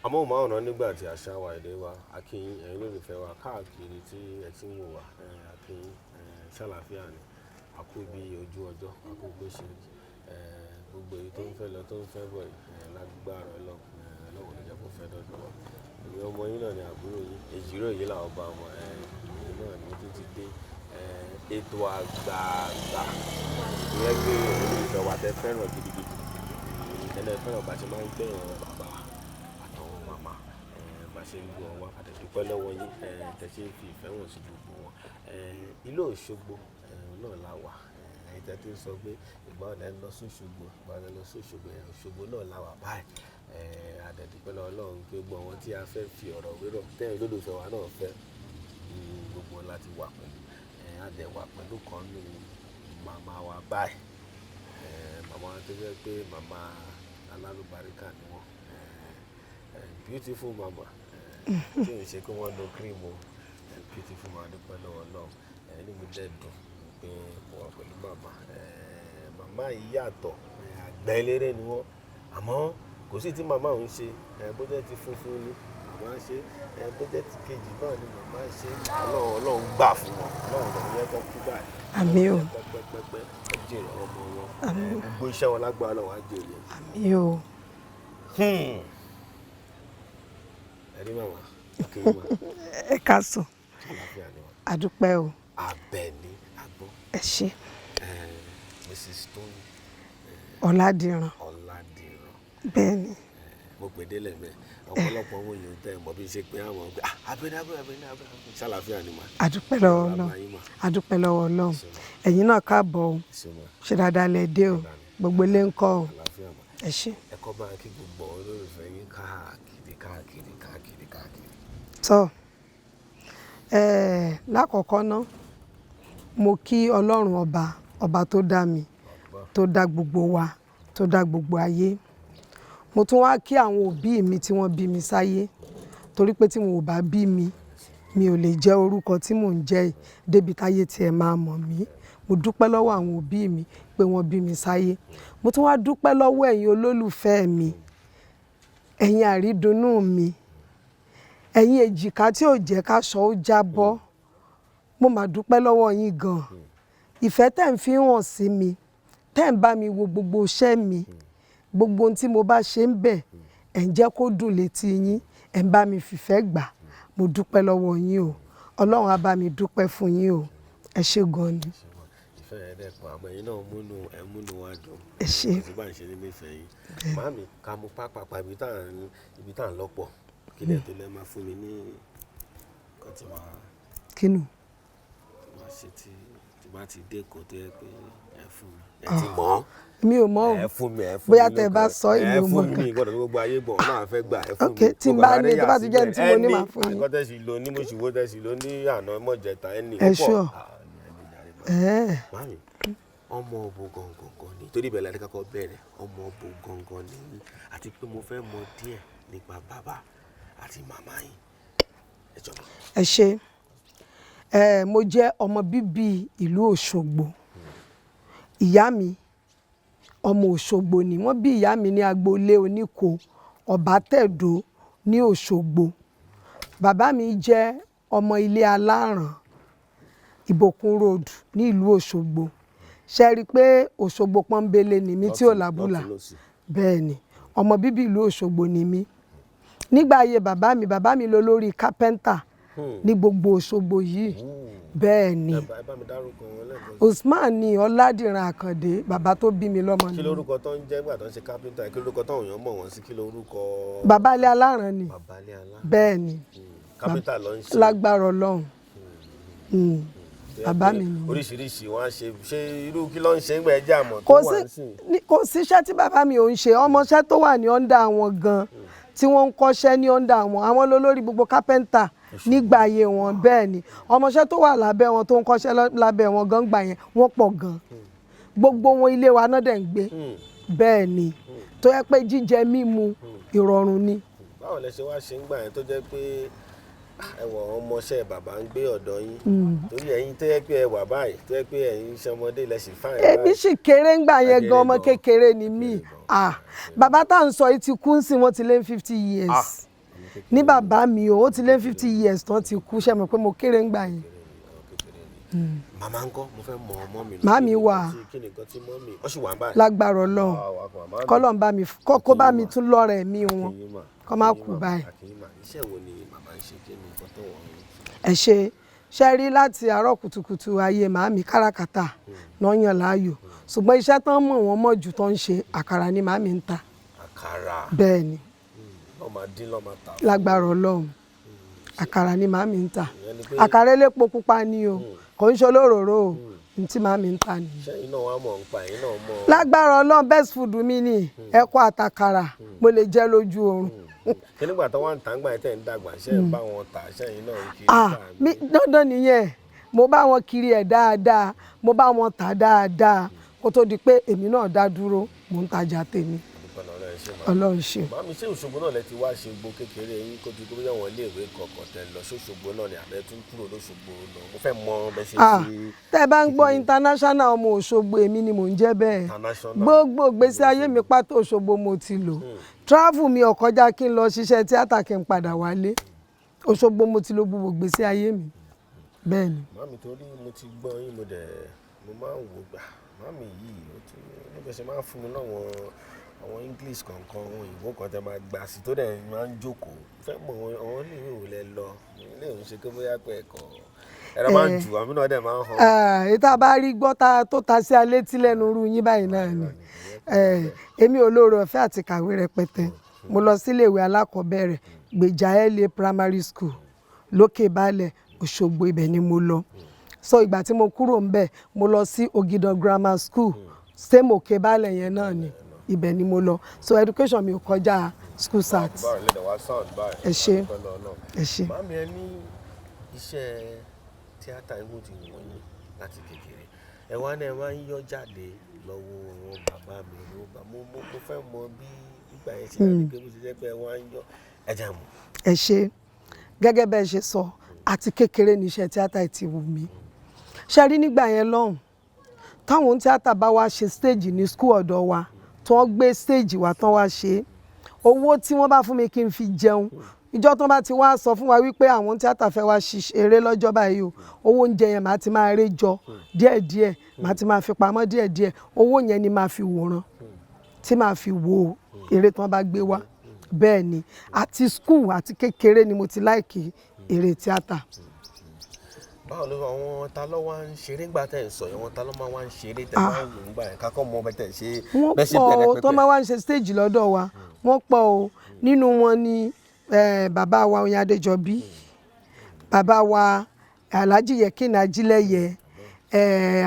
Amóhùnmáwòrán nígbà tí àṣà wa, èdè wa, akínyìn ẹ̀yin olólùfẹ́ wa káàkiri tí ẹ ti ń wò wá, akínyìn ṣàlàáfíà ni, àkú bí ojú ọjọ́, àkú bó ṣe rí, gbogbo èyí tó ń fẹ́ lọ tó ń fẹ́ bọ̀ yìí, lágbára Ọlọ́run, Ọlọ́run ò ní jẹ́ kó fẹ́ dọ́dọ̀ wa. Èmi ọmọ yín náà ni, àbúrò yín, èjìrò yìí làwọn bá ọmọ èmi náà ni mo tún ti dé. Ètò àgbààgbà ìyẹn gbé olólùfẹ́ wa tẹ́ fẹ́ràn gidigidi, tẹ́lẹ̀ fẹ́ràn bá ṣe máa ń gbé àwọn bàbá àtàwọn màmá, bá ṣe ń gbọ́ wa, àtẹ̀dúpẹ́ lọ́wọ́ yín tẹ́ ṣe ń fi ìfẹ́ wọn sí gbogbo wọn. Ìlú Òṣogbo náà la wà. Ẹ̀yin tẹ́ ti ń sọ pé ìgbà wo lẹ ń lọ sí Òṣogbo, ìgbà wo lẹ ń lọ sí Òṣogbo, Òṣogbo náà la wà báyìí. Àdẹ̀dúpẹ́ lọ́wọ́ Ọlọ́run pé gbogbo àwọn tí a fẹ́ fi ọ̀rọ̀ wérọ̀ tẹ́yin olólùfẹ́ wa náà fẹ́, gbogbo wọn láti wà pẹ̀lú. A dẹ̀ wà pẹ̀lú kan nínú màmá wa báyìí. Màmá wa tó jẹ́ pé màmá alálùbáríkà ni wọ́n. Beautiful mama. Tí ò ń ṣe pé wọ́n lo cream o. Beautiful mama, dúpẹ́ lọ́wọ́ Ọlọ́run. Inú mi dẹ̀ dùn pé mo wà pẹ̀lú màmá. Màmá yìí yàtọ̀, àgbà eléré ni wọ́n. Àmọ́ kò sí tí màmá òun ṣe, bó jẹ́ ti funfun ni màmá ń ṣe, bó jẹ́ ti kejì náà ni màmá ń ṣe. Ọlọ́run, Ọlọ́run gbà fún wọn. Ọlọ́run kò ní jẹ́ kó kú báyìí. Àmín o. Pẹ́ pẹ́ pẹ́, ẹ jèrè ọmọ wọn. Àmín. Gbogbo iṣẹ́ wọn lágbára Ọlọ́run á jèrè. Àmín o. Ẹ rí màmá, kí ni mà? Ẹ káàsán. Àlàáfíà ni wọ́n. Àdúpẹ́ o. Àbẹ̀ní Àgbọ̀n. Ẹ ṣé. Mrs. Tóyìn Ọládìran. Ọládìran. Bẹ́ẹ̀ ni. Mo pè délẹ̀ mẹ́ ọ̀pọ̀lọpọ̀ owó yìí tẹ́ ẹ mọ̀ bí ṣe pé àwọn ọgbẹ́ Abẹ́ní Abẹ́ní Abẹ́ní Abẹ́ní, ṣàlàáfíà ni mà? Àdúpẹ́ lọ́wọ́ Ọlọ́run. Àdúpẹ́ lọ́wọ́ Ọlọ́run. Ẹ̀yin náà káàbọ̀ o. Ṣé dáadáa lẹ dé o? Gbogbo ilé ń kọ́ o? Àlàáfíà mà. Ẹ ṣé. Ẹ kọ́ bá kí gbogbo olólùfẹ́ yín káàkiri káàkiri káàkiri káàkiri. Tọ́ lákọ̀ọ́kọ́ ná, mo kí Ọlọ́run ọba, ọba tó dá mi, tó dá gbogbo wa, tó dá gbogbo ayé. Mo tún wá kí àwọn òbí mi tí wọ́n bí mi sáyé, torí pé tí wọn ò bá bí mi, mi ò lè jẹ́ orúkọ tí mò ń jẹ́ yìí débi táyé tí ẹ máa mọ̀ mí. Mo dúpẹ́ lọ́wọ́ àwọn òbí mi pé wọ́n bí mi sáyé. Mo tún wá dúpẹ́ lọ́wọ́ ẹ̀yin olólùfẹ́ mi, ẹ̀yin àrídùnnú mi, ẹ̀yin èjìká tí ò jẹ́ káṣọ ó jábọ́. Mo mà dúpẹ́ lọ́wọ́ yín gan. Ìfẹ́ tẹ́ ń fi hàn sí mi, tẹ́ ń bá mi wo gbogbo iṣẹ́ mi, gbogbo ohun tí mo bá ṣe ń bẹ̀, ẹ̀ ń jẹ́ kó dùn létí yín, ẹ̀ ń bá mi fìfẹ́ gbà. Mo dúpẹ́ lọ́wọ́ yín o. Ọlọ́run á bá mi dúpẹ́ fún yín o. Ẹ ṣé gan ni. Ìfẹ́ yẹn dẹ̀ pọ̀, àmọ́ ẹ̀yin náà múnú ẹ̀ múnú wa dùn. Ẹ ṣé. Kò sí bá ń ṣe ní nífẹ̀ẹ́ yín. Màámi, ká mú pápápá ibi tá à ń lọ́pọ̀. Kílẹ̀ tó lẹ́ máa fún mi ní nǹkan tí màá Kínú? máa ṣe tí bá ti dé kó tó yẹ pé ẹ fún mi. Ẹ ti mọ̀. Mi ò mọ̀ o. Ẹ fún mi, ẹ fún mi. Bóyá tẹ́ ẹ bá sọ, èmi ò ẹ mọ̀ fún mi, gbọ́dọ̀ gbogbo ayé gbọ́, náà fẹ́ gbà, ẹ fún Ok, mi. tí n bá ní, tó bá ti jẹ́ ní tí mo ní, màá fún yín. Nǹkan tẹ́ sì lò ní mo sì wó tẹ́ sì lò ní àná mọ̀jẹ̀ta ẹni. Ẹ sure. Màámi, ọmọ òbò gangan ni, torí ìbẹ̀rẹ̀ láti kọ́kọ́ bẹ̀rẹ̀, ọmọ òbò gangan ni, àti pé mo fẹ́ mọ̀ díẹ̀ nípa bàbá àti màmá yín. Ẹ jọ̀ọ́. Ẹ ṣé. Mo jẹ́ ọmọ bíbí ìlú Òṣogbo. Ìyá mi ọmọ Òṣogbo ni. Wọ́n bí ìyá mi ní agboolé Oníko, Ọbátẹ̀dó ní Òṣogbo. Bàbá mi jẹ́ ọmọ ilé Aláràn, Ìbòkun Road ní ìlú Òṣogbo. Ṣé rí i pé Òṣogbo pọ́nbélé ni mí tí ò lábùlà? Bẹ́ẹ̀ ni, ọmọ bíbí ìlú Òṣogbo ni mí. Nígbà ayé bàbá mi, bàbá mi lọ lórí kápẹ́ńtà ní gbogbo Òṣogbo yìí. Bẹ́ẹ̀ ni. Ẹ bá mi dárúkọ wọn lẹ́ẹ̀kan. Usman ni Ọládìran Àkàndé, bàbá tó bí mi lọ́mọ Kí ni. lórúkọ tó ń jẹ́ nígbà tó ń ṣe kápẹ́ńtà? Kí lórúkọ táwọn èèyàn mọ̀ wọ́n sí? Kí lórúkọ? Bàbá ilé Aláràn ni. Bàbá ilé Aláràn. Bẹ́ẹ̀ ni. Kápẹ́ńtà ló ń ṣe. Lágbára Ọlọ́run. Bàbá mi ni. Oríṣiríṣi wọn á ṣe, ṣé irú kí ló ń ṣe ń gbẹ ẹjẹ àmọ́ tó Kò wà sí nísìn? Kò síṣẹ́ tí bàbá mi ò ń ṣe. Ọmọọṣẹ́ tó wà ní under wọn gan, tí wọ́n ń kọ́ṣẹ́ ní under wọn, àwọn lólórí gbogbo kápẹ́ńtà nígbà ayé wọn. Bẹ́ẹ̀ ni, ọmọọṣẹ́ tó wà lábẹ́ wọn tó ń kọ́ṣẹ́ lábẹ́ wọn gan gbà yẹn, wọ́n pọ̀ gan. Gbogbo wọn, ilé wa náà dẹ̀ ń gbé. Bẹ́ẹ̀ ni, tó yẹ pé jíjẹ mímu ìrọ̀rùn ni. Báwo lẹ ṣe wá ṣe ń gbà yẹn tó jẹ́ pé ẹwọ ọmọọṣẹ́ bàbá ń gbé ọ̀dọ̀ yín, torí ẹ̀yin tó yẹ pé ẹ wà báyìí, tó yẹ pé ẹ̀yin ṣe ọmọdé lẹ sì fáyìn? Èmi sì kéré ńgbà yẹn Kéré gan, ọmọ gan. kékeré ni mí. Kéré gan. Ah, bàbá tá à ń sọ yìí ti kú sí, wọ́n ti lé 50 years ní bàbá mi o. Ó ti lé 50 years tán ti kú. Ṣe mọ̀ pé mo kéré ńgbà yẹn. Màmá ńkọ́? Mo fẹ́ mọ ọmọ mi. Màmí wà. Kí ni nǹkan tí mummy ó sì wà ń báyìí? Lágbára Ọlọ́run, kọ́lọ́n bá mi kó bá mi tún lọ́rẹ̀ mi wọn, kọ́ má kú báyìí. Iṣẹ́ wo ni màmá ń ṣe? Kí ni nǹkan tó wọ́n ń ṣe? Ẹ ṣe ṣe rí, láti àárọ̀ kùtùkùtù ayé màámi, káràkátà náà yàn láàyò, ṣùgbọ́n iṣẹ́ tán mọ̀ wọ́n mọ̀ jù tó ń ṣe, àkàrà ni màámi ń ta. Àkàrà? Bẹ́ẹ̀ ni. Lọ́ọ́ máa dín, lọ́ọ́ máa tà? Lágbára Ọlọ́run, àkàrà ni màámi ń ta. Ìyẹn ni pé Àkàrà elépo pupa ni o, kò ń ṣe olóròró o. Ní tí màámi ń ta nìyẹn. Ṣẹ́yìn náà wà mọ̀ ń pa, ẹ̀yin náà mọ̀? Lágbára Ọlọ́run, best food mi ni ẹ̀kọ́ àtàkàrà. Mo lè jẹ lójú oorun. Kí nígbà tó wà ń tà ń gbà yẹn tẹ̀ ń dàgbà, ṣé ń bá wọn tà? Ṣẹ́yìn náà ń kiri Ah. tà? Mi dandan nìyẹn. Mo bá wọn kiri ẹ̀ dáadáa, mo bá wọn tà dáadáa kó tó di pé èmi náà dá dúró, mò ń tajà tèmi. Dúpẹ́ lọ́wọ́ ẹ ṣe máa. Ọlọ́run ṣe. Màmí, ṣé Òṣogbo náà lẹ ti wá ṣe gbó kékeré yín kó ti kó bóyá wọn iléèwé kọ̀ọ̀kan tẹ lọ ṣ'Òṣogbo náà ni, àbẹ tún kúrò lóṣogbo lọ? Mo fẹ́ mọ bẹ ṣe Ah, ṣe. tẹ́ ẹ bá ń gbọ́ international ọmọ Òṣogbo, èmi ni mò ń jẹ́ bẹ́ẹ̀. International. Gbogbo ìgbésí ayé mi pátá, Òṣogbo mo ti lò. Travel mi ò kọjá kí n lọ ṣiṣẹ́ tíátà, kí n padà wálé. Òṣogbo mo ti lò gbogbo ìgbésí ayé mi, bẹ́ẹ̀ ni. Màmí, torí mo ti gbọ́ yín, mo dẹ̀ mo máa ń wò gbà màmí yìí, ó ti níbẹ̀ ṣe máa ń fún mi láwọn àwọn English kọ̀ọ̀kan, àwọn òyìnbó kan tẹ́ máa gbà sí tó dẹ̀ máa ń jókòó. Fẹ́ mọ̀ àwọn iléèwé wo lẹ lọ, iléèwé ń ṣe pé bóyá pé ẹ̀kọ́ ẹ̀rọ máa ń jù, àmì náà dẹ̀ máa ń hàn. Èyí tá a bá rí gbọ́ tó ta sí alé tí lẹ́nu rú yín báyìí náà ni. Èmi ò lóore ọ̀fẹ́ àti kàwé rẹpẹtẹ. Mo lọ síléèwé alákọ̀ọ́bẹ̀rẹ̀ Gbèjà LA Primary School, Lókè Baálẹ̀, Òṣogbo, ibẹ̀ ni mo lọ. So ìgbà tí mo kúrò ńbẹ̀, mo lọ sí Ògìdàn Grammar School, same Òkè Baálẹ̀ yẹn náà ni, ibẹ̀ ni mo lọ. So education mi ò kọjá school cert. Báwo lè dẹ̀ wá sound báyìí? Ẹ ṣé. Dúpẹ́ lọ́wọ́ Ọlọ́run. Ẹ ṣé. Màmí, ẹ ní iṣẹ́ tíátà ikú ti wọ̀nyí láti kékeré. Ẹ wá náà, ẹ máa ń yọ jáde lọ́wọ́ àwọn bàbá mi ló bá mo fẹ́ mọ bí ìgbà yẹn ṣe dàbí pé bó ṣe jẹ́ pé ẹ wá ń yọ, ẹ jẹ́ mọ̀. Ẹ ṣé. Gẹ́gẹ́ bẹ́ẹ̀ ṣe sọ, àti kékeré ní iṣẹ́ tíátà yìí ti wù mí. Ṣe rí, nígbà yẹn lọ́hùn, táwọn ohun tíátà bá wá ṣe stage ní school ọ̀dọ̀ wa, tí wọ́n gbé stage wá tán wá ṣe é, owó tí wọ́n bá fún mi kí n fi jẹun ìjọ tó bá ti wá sọ fún wa wípé àwọn tíátà fẹ́ wá ṣeré lọ́jọ́ báyìí o, owó oúnjẹ yẹn màá ti máa ré jọ díẹ̀díẹ̀, màá ti máa fi pamọ́ díẹ̀díẹ̀. Owó yẹn ni màá fi wòran, tí màá fi wo eré tí wọ́n bá gbé wá. Bẹ́ẹ̀ ni, àti school, àti kékeré ni mo ti like eré tíátà. Báwo ló àwọn ta ló wá ń ṣeré ńgbà tẹ̀ ń sọ yẹn? Àwọn ta ló máa wá ń ṣeré tẹ̀ máa ń wò ńgbà yẹn, kákọ́ mọ bẹ́ẹ̀ tẹ̀ ṣe Wọ́n bẹ́ẹ̀ ṣe pọ̀ bẹ̀rẹ̀ o tó pẹ́pẹ́? máa wá ń ṣe stage lọ́dọ̀ wa, wọ́n pọ̀ o. Nínú wọn ni bàbá wa Oyin Adéjọbí, bàbá wa Alhaji Yekini Ajílẹ̀yẹ,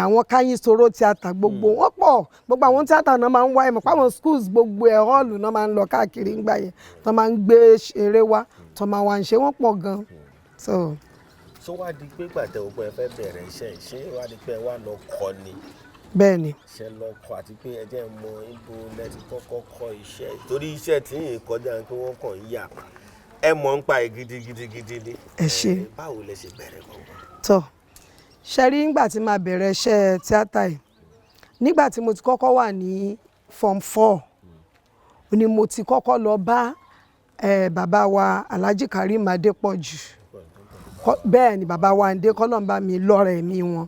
àwọn Káyín Soro tíátà, gbogbo wọ́n pọ̀. Gbogbo àwọn tíátà náà máa ń wá. Ẹ̀mọ̀ páwọn schools gbogbo ẹ̀, hall náà máa ń lọ káàkiri ńgbà yẹn, tó máa ń gbé eré wá, tó máa wá ń ṣe. Wọ́n pọ̀ gan so. Ṣó wá di pé gbàtẹ́ òpin ẹ fẹ́ bẹ̀rẹ̀ iṣẹ́ yìí, ṣé wá di pé ẹ wá lọ kọ́ ni? Bẹ́ẹ̀ ni. Ṣe lọ kọ́, àti pé ẹ jẹ́ mọ ibo lẹ ti kọ́kọ́ kọ́ iṣẹ́ yìí? Torí iṣẹ́ tí yìí kọjá pé wọ́n kàn ń yà, ẹ mọ̀ ń pa ẹ̀ gidigidigidi ni. Ẹ ṣé. Báwo lẹ ṣe bẹ̀rẹ̀ gangan? Tọ́ ṣe rí, nígbà tí màá bẹ̀rẹ̀ iṣẹ́ tíátà yìí, nígbà tí mo ti kọ́kọ́ wà ní form 4 ni mo ti kọ́kọ́ lọ bá bàbá wa Alhaji Karim Adépọ̀jù. Bẹ́ẹ̀ ni, bàbá wa Ǹdé, kọ́lọ́n bá mi lọ́rẹ̀ ẹ̀mí wọn,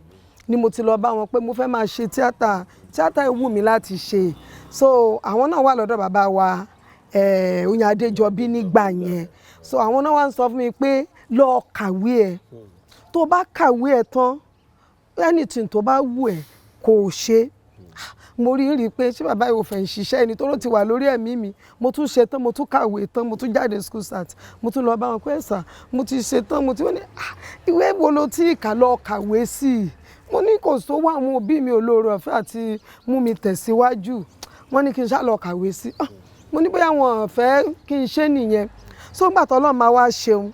ni mo ti lọ bá wọn pé mo fẹ́ máa ṣe tíátà, tíátà wù mí láti ṣe. So àwọn náà wà lọ́dọ̀ bàbá wa Oyin Adéjọbí nígbà yẹn. So àwọn náà wá ń sọ fún mi pé lọ kàwé ẹ̀, tó bá kàwé ẹ̀ tán, anything tó bá wù ẹ́ kó o ṣe. Mo rí rí i pé ṣé bàbá yìí ò fẹ́ ń ṣiṣẹ́ ẹni tó ló ti wà lórí ẹ̀mí mi. Mo tún ṣe tán, mo tún kàwé tán, mo tún jáde school cert, mo tún lọ bá wọn pé ẹ̀sà, mo ti ṣe tán, mo ti wọ́n ní, "Ah, ìwé wo ló tí kà? Lọ kàwé sí i." Mo ní kò sówó, àwọn òbí mi ò lóore ọ̀fẹ́ àti mú mi tẹ̀síwájú. Wọ́n ní kí n ṣá lọ kàwé sí i. Ah, mo ní bóyá wọn ò fẹ́ kí n ṣe nìyẹn. So nígbà tó Ọlọ́run máa wá ṣeun,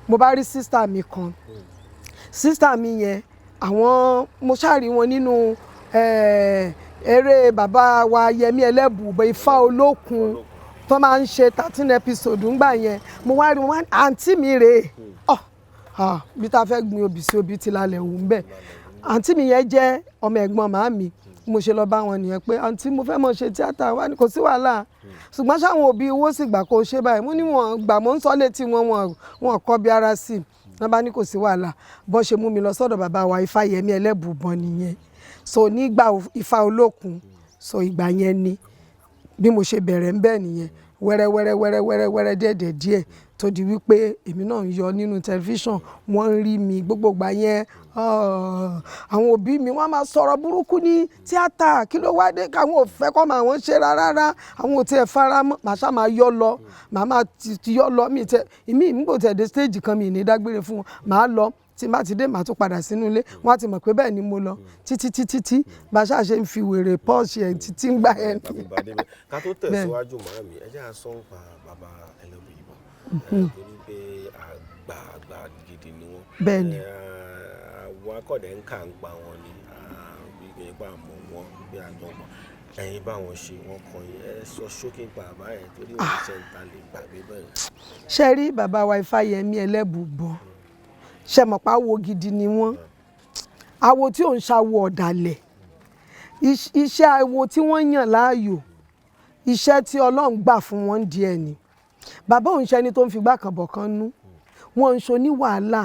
mo bá rí sister mi kan. Sister mi yẹn, àwọn mo ṣáà rí wọn nínú Eré bàbá wa Yẹmí Ẹlẹ́bùúbọn, Ifá Olókun, tó máa ń ṣe 13 episode ńgbà yẹn. Mo wá rí wọn, àǹtí mi rèé ọ bí tá a fẹ́ gbin obì sí, obì ti lálẹ́ òun bẹ́ẹ̀. Àǹtí mi yẹn jẹ́ ọmọ ẹ̀gbọ́n màámi. Mo ṣe lọ bá wọn nìyẹn pé, "Àǹtí, mo fẹ́ mọ̀ ṣe tíátà wa." Ní kò sí wàhálà, ṣùgbọ́n sáwọn òbí owó sì gbà kó o ṣe báyìí. Mo ní wọn gbà, mo ń sọ létí wọn, wọn kọ́ bí ara sí i. Wọ́n bá ní kò sí wàhálà. Bọ́n ṣe mú mi lọ sọ́dọ̀ bàbá wa Ifáyẹmí Ẹlẹ́bùúbọn nìyẹn. So nígbà Ifá Olókun, so ìgbà yẹn ni bí mo ṣe bẹ̀rẹ̀ ń bẹ̀ nìyẹn, wẹ́rẹ́ wẹ́rẹ́ wẹ́rẹ́ wẹ́rẹ́ wẹ́rẹ́, díẹ̀ díẹ̀, tó di wípé èmi náà ń yọ nínú tẹlifíṣàn, wọ́n ń rí mi. Gbogbo ìgbà yẹn, àwọn òbí mi, wọ́n máa sọ̀rọ̀ burúkú ní tíátà, kí ló wá dé, káwọn ò fẹ́ kọ́ máa wọ́n ṣe rárá, àwọn ò tiẹ̀ fara mọ́. Màá ṣá máa yọ lọ, màá máa ti yọ lọ. Mi tẹ ìmí ìmúgbò tẹ̀ dé stage kan, mi ní dágbére fún wọn. Màá lọ, tí n bá ti dé, màá tún padà sínú ilé. Wọ́n á ti mọ̀ pé bẹ́ẹ̀ ni mo lọ, títí títí tí bá ṣáà ṣe ń fi wèrè pọ́ọ̀ṣì ẹ̀ títí ń gbà ẹ̀. Tàbí bàdé bẹ́ẹ̀. Ká tó tẹ̀síwájú, màámi, ẹ jẹ́ à sọ ń pa bàbá Ẹlẹ́bùúbọn, torí pé àgbà àgbà gidi ni wọ́n. Bẹ́ẹ̀ ni. Àwọn akọ̀dẹ̀ ń kà ń pa wọn ni bí pé àmọ́ wọn bí àjọ mọ̀ ẹ̀yin bá wọn ṣe wọn kọ yín. Ẹ sọ ṣókí ń pa bàbá yẹn, torí wọn ṣe ń ta lè gbàgbé bẹ́ẹ̀. Ṣe rí bàbá wa Ifáyẹmí Ẹlẹ́bùúbọn, ṣe mọ̀ pé awo gidi ni wọ́n, awo tí ò ń ṣàwọ ọ̀dàlẹ̀. Iṣẹ́ awo tí wọ́n yàn láàyò, iṣẹ́ tí Ọlọ́run gbà fún wọn díẹ̀ ni. Bàbá òun ṣẹni tó ń figbá kan bọ̀ kan nú. Wọ́n ń ṣe oníwàhálà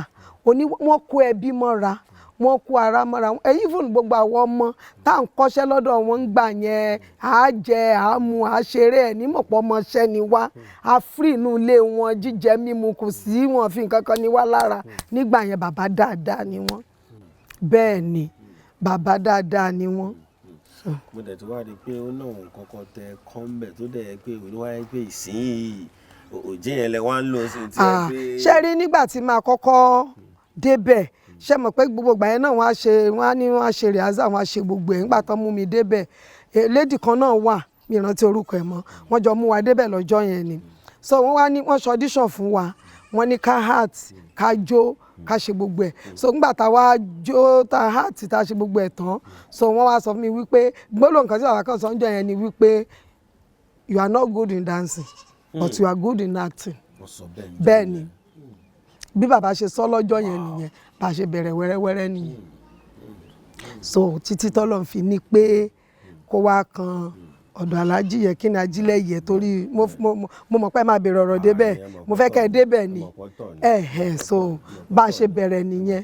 oní, wọ́n kó ẹbí mọ́ra, wọ́n kó ara mọ́ra. Èyí fún gbogbo àwọn ọmọ tá à ń kọ́ṣẹ́ lọ́dọ̀ wọn ń gbà yẹn, à á jẹ, à á mu, à á ṣeré ẹ̀ nímọ̀pọ̀ ọmọọṣẹ́ ni wá. A free inú ilé wọn, jíjẹ mímu kò sí, wọn fi nǹkan kan ní wá lára nígbà yẹn. Bàbá dáadáa ni wọ́n. Bẹ́ẹ̀ ni, bàbá dáadáa ni wọ́n. Mo dẹ̀ tó wá rí i pé ó náà kọ́kọ́ tẹ kọ́ńbẹ̀ tó dẹ̀ yẹ pé oníwáyé pé ìsinyìí òjì yẹn lẹ wá ń lò sí ti ẹ pé. Ṣé rí nígbà tí màá kọ́kọ́ débẹ̀, ṣe mọ̀ pé gbogbo ìgbà yẹn náà wọ́n á ṣe, wọ́n á ní wọ́n á ṣe rehearsal, wọ́n á ṣe gbogbo ẹ̀. Nígbà tán mú mi débẹ̀, lady kan náà wà, mi rántí orúkọ ẹ̀ mọ́, wọ́n jọ mú wa débẹ̀ lọ́jọ́ yẹn ni. So wọ́n wá ní wọ́n ṣe audition fún wa, wọ́n ní ká act, ká jó, ká ṣe gbogbo ẹ̀. So nígbà tá a wá jó, tá a act, tá a ṣe gbogbo ẹ̀ tán, so wọ́n wá sọ fún mi wípé gbólóhùn kan tí bàbá kan sọ ń jọ yẹn ni wípé, "You are not good in dancing, but you are good in acting." Wọ́n sọ bẹ́ẹ̀ ní. Bẹ́ẹ̀ ni, bí bàbá ṣe sọ lọ́jọ́ yẹn nìyẹn. Bá a ṣe bẹ̀rẹ̀ wẹ́rẹ́wẹ́rẹ́ nìyẹn. So títí tọ́lọ̀ fi ní pé kó wá kan ọ̀dọ̀ Aláàjì Yẹkínní Ajílẹ̀yẹ, torí mo mọ̀ pé ẹ máa bèrè ọ̀rọ̀ débẹ̀, mo fẹ́ kẹ́ ẹ débẹ̀ ni. Ẹ̀hẹ̀, so bá a ṣe bẹ̀rẹ̀ nìyẹn.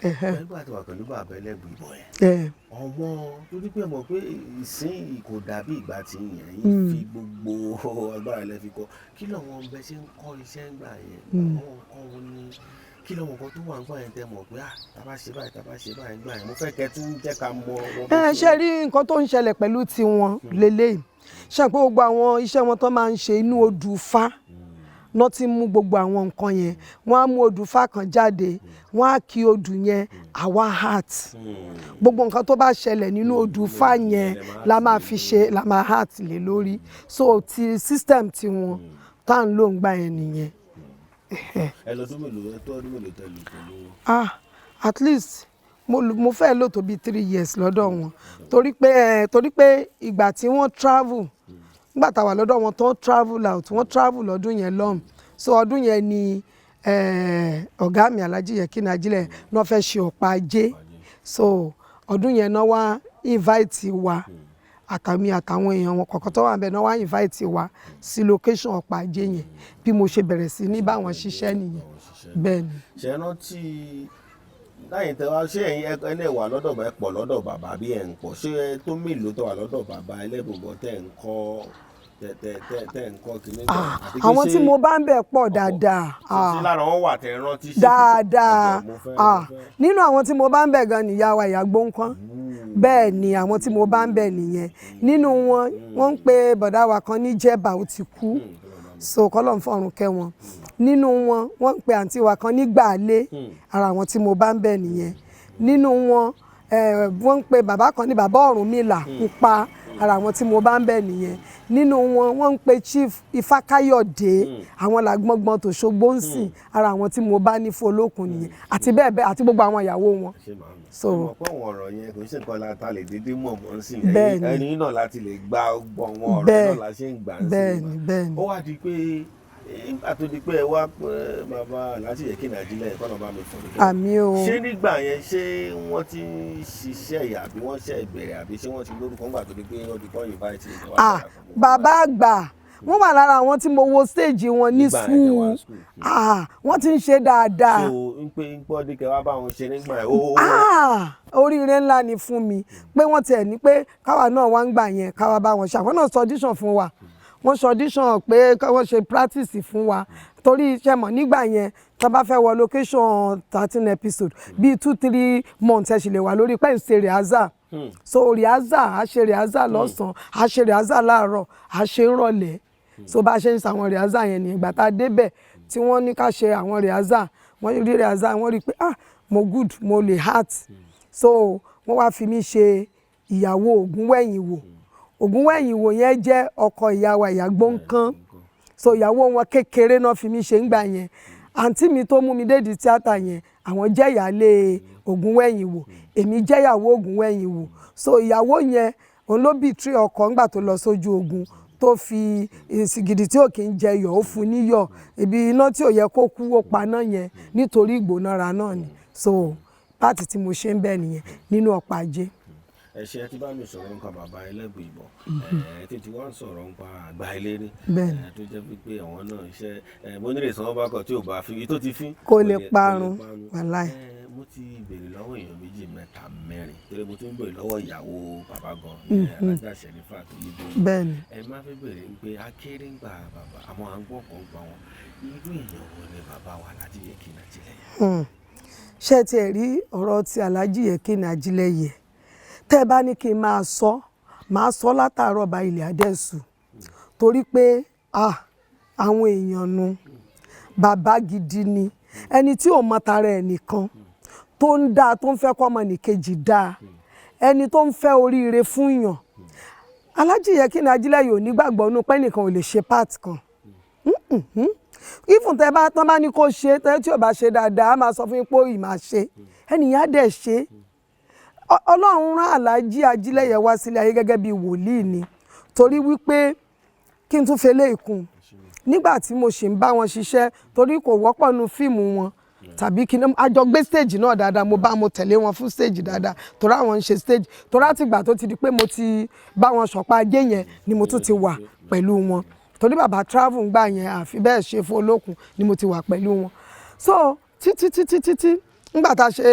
Ẹ̀hẹ̀. Nígbà tí wà pẹ̀lú bàbá Ẹlẹ́bùúbọn yẹn, ọmọ torí pé mọ̀ pé ìsín kò dàbí ìgbà tí yẹn yín fi gbogbo agbára lẹ fi kọ́. Kí lọ́wọ́n bẹ ṣe ń kọ́ iṣẹ́ ń gbà yẹn, àwọn nǹkan wo ni, kí lọ́wọ́n kan tó wà ń gbà yẹn tẹ mọ̀ pé ah, tá bá ṣe báyìí, tá bá ṣe báyìí gbà yẹn? Mo fẹ́ kẹ́ tún jẹ́ ká mọ wọn bó Ẹ ṣe rí nǹkan tó ń ṣẹlẹ̀ pẹ̀lú tiwọn lélẹ́yìí, ṣe pé gbogbo àwọn iṣẹ́ wọn tó máa ń ṣe, inú odù Ifá náà ti mú gbogbo àwọn nǹkan yẹn. Wọ́n á mú odù Ifá kan jáde, wọ́n á kí odù yẹn, àwa act gbogbo nǹkan tó bá ṣẹlẹ̀ nínú odù Ifá yẹn la máa fi ṣe, la máa act lé lórí. So ti system tiwọn tá à ń lò ń gbà yẹn nìyẹn. Ẹ lọ ọdún mélòó, ẹ tó ọdún mélòó tẹ lò pẹ̀lú wọn? Ah, at least mo fẹ́ lò tó bí 3 years lọ́dọ̀ wọn, torí pé ìgbà tí wọ́n travel, nígbà tá a wà lọ́dọ̀ wọn tó travel out, wọ́n travel lọ́dún yẹn lọ́hùn. So ọdún yẹn ni ọ̀gá mi Alhaji Yekini Ajílẹ̀ náà fẹ́ ṣe ọ̀pá ajé. So ọdún yẹn náà wá invite wa, àtàmì àtàwọn èèyàn wọn kọ̀ọ̀kan tó wà níbẹ̀ náà wá invite wa sí location ọ̀pá ajé yẹn. Bí mo ṣe bẹ̀rẹ̀ sí ní báwọn ṣiṣẹ́ nìyẹn. Bẹ́ẹ̀ ni. Ṣe é rántí láyìn tẹ wá, ṣé ẹ̀yin ẹni wà lọ́dọ̀ bá ẹ pọ̀ lọ́dọ̀ bàbá bí ẹ̀ ń pọ̀, ṣé ẹ tó mélòó tó wà lọ́dọ̀ bàbá Ẹlẹ́bùúbọn tẹ̀ ń kọ́, tẹ̀ ń kọ́ kìíní gbà? Àti pé Àwọn tí ṣé mo bá ń bẹ̀ pọ̀ dáadáa. ṣé lára wọn wà tẹ̀ rántí ṣé Dáadáa. Ẹjọ́, mo fẹ́ Ah, mo fẹ́. Nínú àwọn tí mo bá ń bẹ̀ gan nìyá wa ìyá gbóǹkan. Bẹ́ẹ̀ ni, àwọn tí mo bá ń bẹ̀ nìyẹn. Nínú wọn, wọ́n ń pe bọ̀dá wa kan ní Jẹ́bà, ó ti kú, so kọ́lọ̀ ń fọ̀run kẹ́ wọn. Nínú wọn, wọ́n ń pe àǹtí wa kan ní Gbàlé. Ara àwọn tí mo bá ń bẹ̀ nìyẹn. Nínú wọn, wọ́n ń pe bàbá kan ní bàbá Ọ̀rúnmìlà Pupa. Ara àwọn tí mo bá ń bẹ̀ nìyẹn. Nínú wọn, wọ́n ń pe Chief Ifákáyọ̀dé, àwọn làgbọ́ngbọ́n tòṣogbó ń sìn. Ara àwọn tí mo bá ní fọlọ́kun nìyẹn, àti bẹ́ẹ̀ bẹ́ẹ̀, àti gbogbo àwọn ìyàwó wọn. Ṣe màmí. So ẹ mọ̀ pé àwọn ọ̀rọ̀ yẹn kò sí nǹkan la ta lè dédé mọ̀ mọ́ sí. Bẹ́ẹ̀ni. Ẹni náà láti lè gba gbọ́ àwọn ọ̀rọ̀ náà la ṣe ń gbà ń sí. Bẹ́ẹ̀ni. Ó wá di pé nígbà tó di pé ẹ wá pé bàbá Alhaji Yekini Ajílẹ̀, kọ́nà bá mi fún mi. Àmín o. Ṣé nígbà yẹn, ṣé wọ́n ti ń ṣiṣẹ́ yìí, àbí wọ́n ṣe ìbẹ̀rẹ̀, àbí ṣé wọ́n ti lórúkọ ńgbà tó di pé wọ́n ti kọ́ invite ẹ̀ wá Ah, darapọ̀ mọ́ wọn? Bàbá àgbà, wọ́n wà lára àwọn tí mo wo stage wọn ní Nígbà yẹn tẹ́ wà school. School. Ah, wọ́n ti ń ṣe dáadáa. So ń pé ń pọ́ ní kẹ́ wá bá wọn ṣe nígbà yẹn ó Ah, oríire ńlá ni fún mi pé wọ́n tiẹ̀ ní pé káwa náà wá ń gbà yẹn, káwa bá wọn ṣe. Àwọn náà sọ audition fún wa, wọ́n ṣe audition pé wọ́n ṣe practice fún wa, torí iṣẹ́ mọ̀ nígbà yẹn, tó bá fẹ́ wọ location 13 episode, bíi 2-3 months ẹ̀ sì lè wà lórí pẹ́ ń ṣe rehearsal. So rehearsal, a ṣe rehearsal lọ́sàn-án, a ṣe rehearsal láàárọ̀, a ṣe ń rọ̀lẹ́. So bá a ṣe ń ṣàwọn rehearsal yẹn ní ìgbà tá a débẹ̀ tí wọ́n ní ká ṣe àwọn rehearsal, wọ́n rí rehearsal, wọ́n rí pé, ah, mo good, mo lè act. So wọ́n wá fi mí ṣe ìyàwó Ògúnwẹ̀yìnwò. Ògúnwẹ̀yìnwò yẹn jẹ́ ọkọ ìyá wa, ìyá Gbóǹkan. So ìyàwó wọn kékeré náà fi mí ṣe ń gbà yẹn. Àǹtí mi tó mú mi dédi tíátà yẹn, àwọn jẹ́ ìyáálé Ògúnwẹ̀yìnwò, èmi jẹ́ ìyàwó Ògúnwẹ̀yìnwò. So ìyàwó yẹn, òun ló betray ọkọ ńgbà tó lọ sójú ogun, tó fi ìsìgìdì tí ò kí ń jẹ yọ̀, ó fún níyọ̀, ibi iná tí ò yẹ kó kú, ó paná yẹn nítorí ìgbónára náà ni. So part tí mo ṣe ń bẹ̀ nìyẹn nínú Ọ̀pá Ajé. Ẹ ṣe, ẹ ti bá mi sọ̀rọ̀ nípa bàbá Ẹlẹ́bùìbọn, ẹ tí wọ́n ń sọ̀rọ̀ nípa àgbà eléré tó jẹ́ pé àwọn náà iṣẹ́ mo nílè sanwó bá kọ̀ tí ò bá fi tó ti fín Kò lè parun, wàláì. Mo ti béèrè lọ́wọ́ èèyàn méjì, mẹ́ta, mẹ́rin, torí mo tún ń béèrè lọ́wọ́ ìyàwó bàbá gan, Alájà Sẹ̀rífà tó yí bó. Ẹ má fẹ́ béèrè pé akéré ń gba bàbá, àwọn à ń gbọ́ kan gbà wọn, irú èèyàn wo ni bàbá wa Alhaji Yekini Ajílẹ̀yẹ? Ṣé ẹ tiẹ̀ rí ọ̀rọ̀ ti Alhaji Yekini Ajílẹ̀yẹ, tẹ́ ẹ bá ní kí n máa sọ, máa sọ látàárọ̀ bá ilẹ̀ adẹ́sù, torí pé, ah, àwọn èèyàn nu bàbá gidi ni. Ẹni tí ò mọ tara ẹ̀ nìkan, tó ń dáa, tó ń fẹ́ kọ́ ọmọnìkejì dáa, ẹni tó ń fẹ́ oríire fún yàn. Alhaji Yekini Ajílẹ̀yẹ ò nígbàgbọ́ nínú pé ẹnìkan ò lè ṣe part kan. Even tẹ́ bá tán bá ní kó ṣe, tẹ́ tí ò bá ṣe dáadáa, á máa sọ fún yín pé ó ì máa ṣe, ẹnìyàn á dẹ̀ ṣe. Ọlọ́run rán Alhaji Ajílẹ̀yẹ wá sílé ayé gẹ́gẹ́ bí wòlíì ni, torí wípé kí n tún fi eléyìí kún, nígbà tí mo ṣì ń bá wọn ṣiṣẹ́, torí kò wọ́pọ̀ nu fíìmù wọn tàbí kí ni, a jọ gbé stage náà dáadáa, mo bá mo tẹ̀lé wọn fún stage dáadáa, torí àwọn ń ṣe stage, torí àtìgbà tó ti di pé mo ti bá wọn ṣọ̀pá ajé yẹn ni mo tún ti wà pẹ̀lú wọn, torí bàbá travel ń gbà yẹn, àfi bẹ́ẹ̀ ṣe fún olókun ni mo ti wà pẹ̀lú wọn. So títí títí títí, nígbà tá a ṣe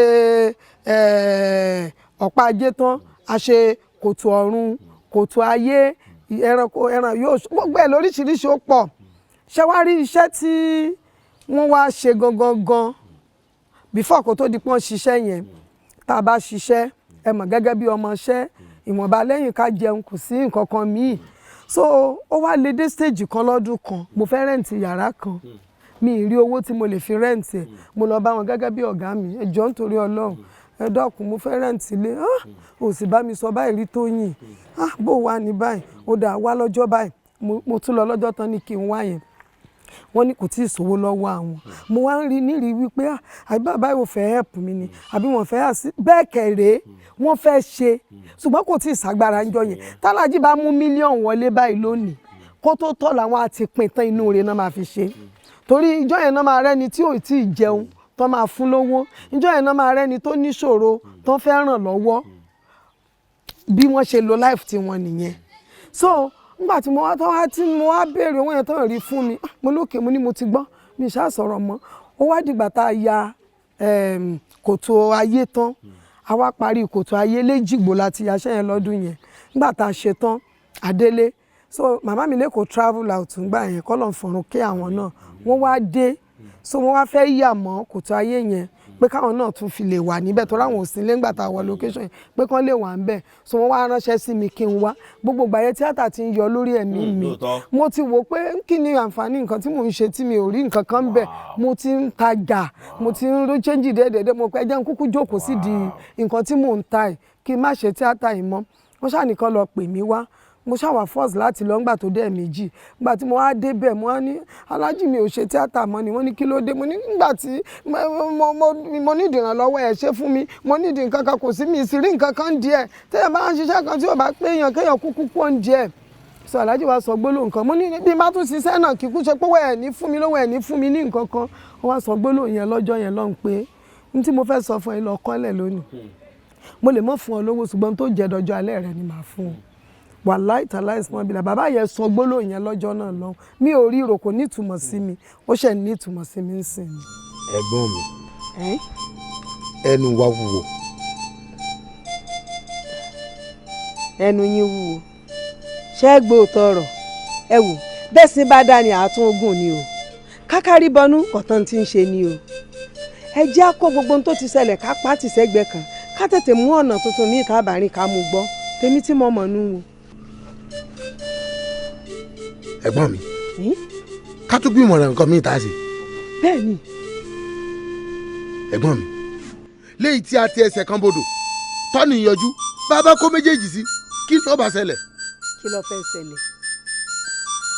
ọ̀pá ajé tán, a ṣe kòtò ọ̀run, kòtò ayé, ẹranko, ẹran yóò, gbogbo ẹ̀ lóríṣiríṣi, ó pọ̀. Ṣé wàá rí iṣẹ́ tí wọ́n wá ṣe gangan gan before kó tó di pọ́n ṣiṣẹ́ yẹn, tá a bá ṣiṣẹ́, ẹ mọ̀, gẹ́gẹ́ bí ọmọọṣẹ́, ìwọ̀nba lẹ́yìn ká jẹun, kò sí nǹkan kan míì. So ó wá lè dé stage kan lọ́dún kan, mo fẹ́ rent yàrá kan, mi ì rí owó tí mo lè fi rent ẹ̀. Mo lọ bá wọn gẹ́gẹ́ bí ọ̀gá mi, "Ẹ jọ̀ọ́, nítorí Ọlọ́run, ẹ dákun, mo fẹ́ rent ilé." "Ah, ò sì bá mi sọ báyìí rí, Tóyìn. Ah, bó wà ní báyìí? Ó dà, wá lọ́jọ́ báyìí." Mo tún lọ lọ́jọ́ tán ní kí n wá yẹn, wọ́n ní kò tí ì sówó lọ́wọ́ àwọn. Mo wá ń rí nírí wípé, ah, àbí bàbá yóò fẹ́ help mi ni, àbí wọ́n fẹ́ àsí bẹ́ẹ̀ kẹ̀rẹ́, wọ́n fẹ́ ṣe, ṣùgbọ́n kò tí ì ságbára ń jọ yẹn. Tálájì bá mú mílíọ̀nù wọlé báyìí lónìí, kó tó tọ́ làwọn àti pin tán, inú rẹ̀ náà máa fi ṣe, torí ìjọ yẹn náà máa rẹ́ni tí ò tí ì jẹun tó máa fún lówó, ìjọ yẹn náà máa rẹ́ni tó níṣòro tó fẹ́ ràn lọ́wọ́. Bí wọ́n ṣe lo life tiwọn nìyẹn. So nígbà tí mo wá tán wá, tí mo wá béèrè owó yẹn tán rí fún mi, mo lókè, mo ní mo ti gbọ́, mi ṣáà sọ̀rọ̀ mọ́. Ó wá dìgbà tá a ya kòtò ayé tán, a wá parí kòtò ayé léjìgbò láti yaṣẹ́ yẹn lọ́dún yẹn. Nígbà tá a ṣe tán, adélé. So màmá mi lẹ́kọ̀ọ́ travel out ńgbà yẹn, kọ́ lọ́n fọ̀run kí àwọn náà, wọ́n wá dé. So wọ́n wá fẹ́ yà mọ́ kòtò ayé yẹn pé káwọn náà tún fi lè wà níbẹ̀, torí àwọn ò sí nílé ńgbà tá a wọ location yẹn, pé kán lè wà níbẹ̀. So wọ́n wá ránṣẹ́ sí mi kí n wá. Gbogbo ìgbà yẹn, tíátà ti ń yọ lórí ẹ̀mí mi. Mo ti wò pé kí ni àǹfààní nǹkan tí mò ń ṣe tí mi ò rí nǹkan kan bẹ̀. Mo ti ń tajà, mo ti ń rí change déédéé, mo pẹ́ jẹ́ n kúkú jókòó sí di nǹkan tí mò ń ta ẹ̀, kí n má ṣe tíátà yìí mọ́. Wọ́n ṣáà nìkan lọ pè mí wá. Mo ṣàwà force láti lọ ńgbà tó dé méjì. Ńgbà tí mo wá débẹ̀, mo wá ní aláàjì mi ò ṣe tíátà mọ́ ni. Wọ́n ní kí ló dé? Mo ní ńgbà tí mo ní ìdìrànlọ́wọ́ ẹ̀ ṣe fún mi, mo ní ìdí nǹkan kan kò sí mi, ìsírí nǹkan kan díẹ̀. Téèyàn bá ń ṣiṣẹ́ kan tí ò bá pé èèyàn kéèyàn kúkú kú òun díẹ̀. Sọ aláàjì wa sọ gbólóhùn kan. Mo ní bí n bá tún ṣiṣẹ́ náà kíkú ṣe pé owó ẹ̀ ní fún mi lówó ẹ̀ ní fún mi ní nǹkan kan. Ó wá sọ gbólóhùn yẹn lọ́jọ́ yẹn lọ́hùn pé n tí mo fẹ́ sọ fún ẹ lọ kọ́lẹ̀ lónìí. Mo lè mọ́ fún ọ lówó ṣùgbọ́n tó jẹ́ dọjọ́ alẹ́ rẹ ni màá fún ọ. Wàláì tàláì sùnmọ́ bílà. Bàbá yẹn sọ gbólóhùn yẹn lọ́jọ́ náà lọ́hùn. Mi ò rí ìrò kò ní ìtumọ̀ sí mi. Ó ṣẹ̀ ní ìtumọ̀ sí mi ń sìn mi. Ẹ̀gbọ́n mi, ẹnu wa wúwo. Ẹnu yín wúwo. Ṣé ẹ gbọ́ òótọ́ ọ̀rọ̀? Ẹ wò, bẹ́ẹ̀ sì bá dá ni àátún ogún ni o. Kákárí bọnú kọ̀tán tí ń ṣe ni o. Ẹ jẹ́ á kó gbogbo ohun tó ti ṣẹlẹ̀ ká pa á tì sẹ́gbẹ̀ẹ́ kan. Ká tètè mú ọ̀nà tuntun míì tá a bá rìn ká mú gbọ́. Tèmi tí mo mọ̀ nú wo. Ẹ̀gbọ́n mi, ká tún gbìmọ̀ rẹ̀ nǹkan míì tá a ṣe. Bẹ́ẹ̀ni. Ẹ̀gbọ́n mi, léyìí tí a ti ẹsẹ̀ kan bodò, tọ́ni yọjú, bàbá kó méjèèjì sí, kí ló bá ṣẹlẹ̀? Kí ló fẹ́ ṣẹlẹ̀?